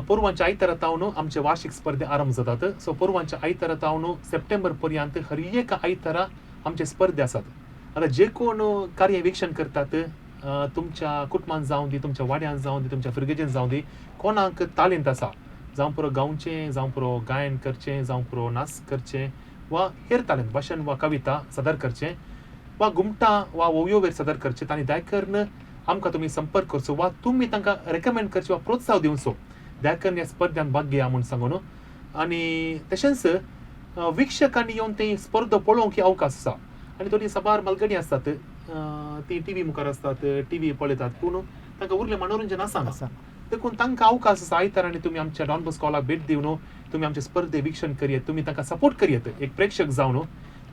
पोरवांच्या आयतारा तावन आमचे वार्षिक स्पर्धे आरंभ जातात. सो पोरवांच्या आयतारा तावन सप्टेंबर पर्यंत हर एक आयतारा आमचे स्पर्धे आसात. आतां जे कोण कार्य वीक्षण करतात, तुमच्या कुटुंबान जावं दी, तुमच्या वाड्यान जावं दी, तुमच्या फिर्गजेन जावं दी, कोणाक तालेंत आसा, जावं पुरो गावचें, जावं पुरो गायन करचें, जावं पुरो नाच करचें वा हेर तालेंत भाशण वा कविता सादर करचें वा घुमटां वा ओवयो सादर करचें, तांणी दया करून आमकां तुमी संपर्क करचो वा तुमी तांकां रेकमेंड करचें वा प्रोत्साहन दिवचो, दया करून ह्या स्पर्ध्यान भाग घेया म्हूण सांगून. आनी तशेंच वीक्षकांनी येवन ते स्पर्धा पळोवंक अवकाश आसा. आनी थोडीं साबार मालगडी आसतात, ती टी व्ही मुखार आसतात, टी व्ही पळयतात, पूण तांकां उरलें मनोरंजन आसना, देखून तांकां अवकाश आसा. आयतार आनी तुमी आमच्या डॉन बॉस्को हॉलाक भेट दिवन तुमी आमचे स्पर्धे वीक्षण करयेत, तुमी तांकां सपोर्ट करयेत एक प्रेक्षक जावन.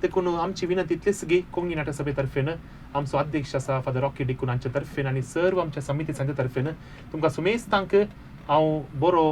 देखून आमची विनंती इतलीच की कोंकणी नाटक सभे तर्फेन आमचो अध्यक्ष आसा फादर रॉकी डिकून हांच्या तर्फेन आनी सर्व आमच्या समिती सांच्या तर्फेन तुमकां सुमेस्तांक हांव बरो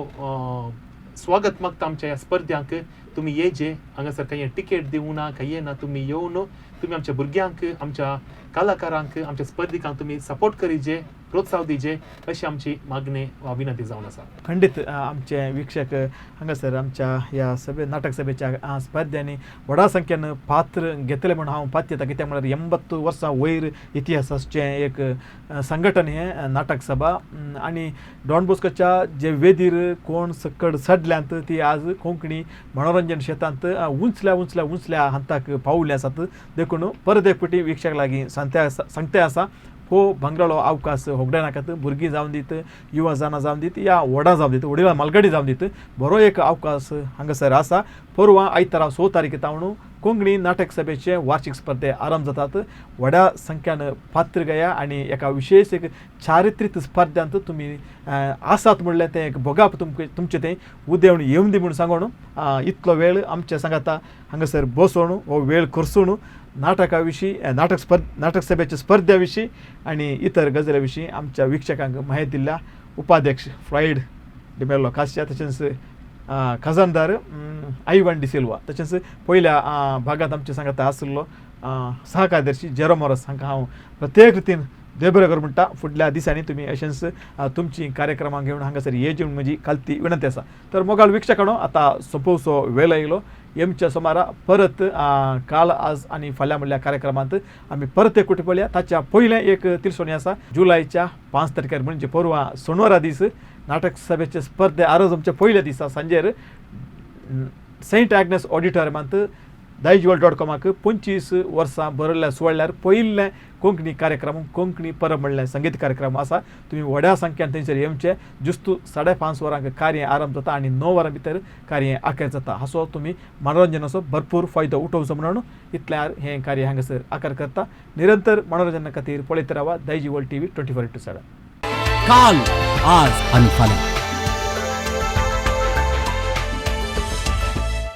स्वागत मागता आमच्या ह्या स्पर्ध्यांक. तुमी येजे, हांगासर कांय टिकेट दिवना ना, कांय ना, तुमी येवन तुमी आमच्या भुरग्यांक, आमच्या कलाकारांक, आमच्या स्पर्धिकांक तुमी सपोर्ट करीजे, प्रोत्साहन दिजे, अशी आमची मागणी वा विनंती जावन आसा. खंडीत आमचे वीक्षक हांगासर आमच्या ह्या सभे नाटक सभेच्या स्पर्ध्यांनी व्हडा संख्येन पात्र घेतले म्हूण हांव पातयेता. कित्याक म्हळ्यार 80 वर्सां वयर इतिहासाचें एक संघटन हें नाटक सभा आनी डॉन बॉस्कोच्या जे वेदीर कोण सकड चडल्यांत ती आज कोंकणी मनोरंजन क्षेत्रांत उंचल्या उंचल्या उंचल्या हंताक पावले आसात. देखून परत एक फावटी वीक्षक लागीं सांगते आसा, हो भांगराळो अवकाश होगडायनाकात. भुरगीं जावन दीत, युवा जाणां जावन दीत या व्हडां जावन दीत, वडिलां मालगाडी जावन दीत, बरो एक अवकाश हांगासर आसा. परवां आयतारा 6 तारखे तावन कोंकणी नाटक सभेचे वार्षिक स्पर्धे आरंभ जातात. व्हडा संख्यान पात्र गया आनी एका विशेष एक चारित्रीक स्पर्ध्यांत तुमी आसात म्हणलें तें एक भोगाप तुमकां तुमचें तें उदेवन येवन दी म्हूण सांगून इतलो वेळ आमच्या सांगाता हांगासर बसोवन हो वेळ खर्चून नाटका विशीं, नाटक सभेच्या स्पर्ध्या विशीं आनी इतर गजाली विशीं आमच्या वीक्षकांक म्हायती दिल्ल्या उपाध्यक्ष फ्लॉयड डिमेलो कास्या, तशेंच खजानदार आयवन डिसिल्वा, तशेंच पयल्या भागांत आमच्या सांगाता आशिल्लो सहकार्यदर्शी जेरो मोरस हांकां हांव प्रत्येक रितीन देव बरें करूं म्हणटा. फुडल्या दिसांनी तुमी अशेंच तुमची कार्यक्रमां घेवन हांगासर येवची म्हूण म्हजी खालती विनंती आसा. तर मोगाळ वीक्षकांनो, आतां सोंपोवचो वेळ आयलो. येमच्या सुमारा परत काल आज आनी फाल्यां म्हणल्या कार्यक्रमांत आमी परत एक कुटी पळया. ताच्या पयलें एक तिरसोणी आसा, जुलयच्या 5 तारखेर म्हणजे परवां सोनवारा दीस नाटक सभेचे स्पर्धे आरज आमच्या पयल्या दिसा सांजेर सेंट आग्नेस ऑडिटोरियमांत daijiworld.com 25 वर्सां बरयल्ल्या सुवाळ्यार पयिल्लें कोंकणी कार्यक्रम कोंकणी परब म्हणलें संगीत कार्यक्रम आसा. तुमी व्हड्या संख्यान थंयसर येवचे. जुस्तू 5:30 वरांक कार्य आरंभ जाता आनी 9 वरां भितर कार्य आखेर जाता. हाचो तुमी मनोरंजनाचो भरपूर फायदो उठोवचो म्हणून इतल्यार हें कार्य हांगासर आकार करता. निरंतर मनोरंजना खातीर पळयत रावा दायजी वर्ल्ड टीव्ही 24x7. काल, आज आणि फाल्यां.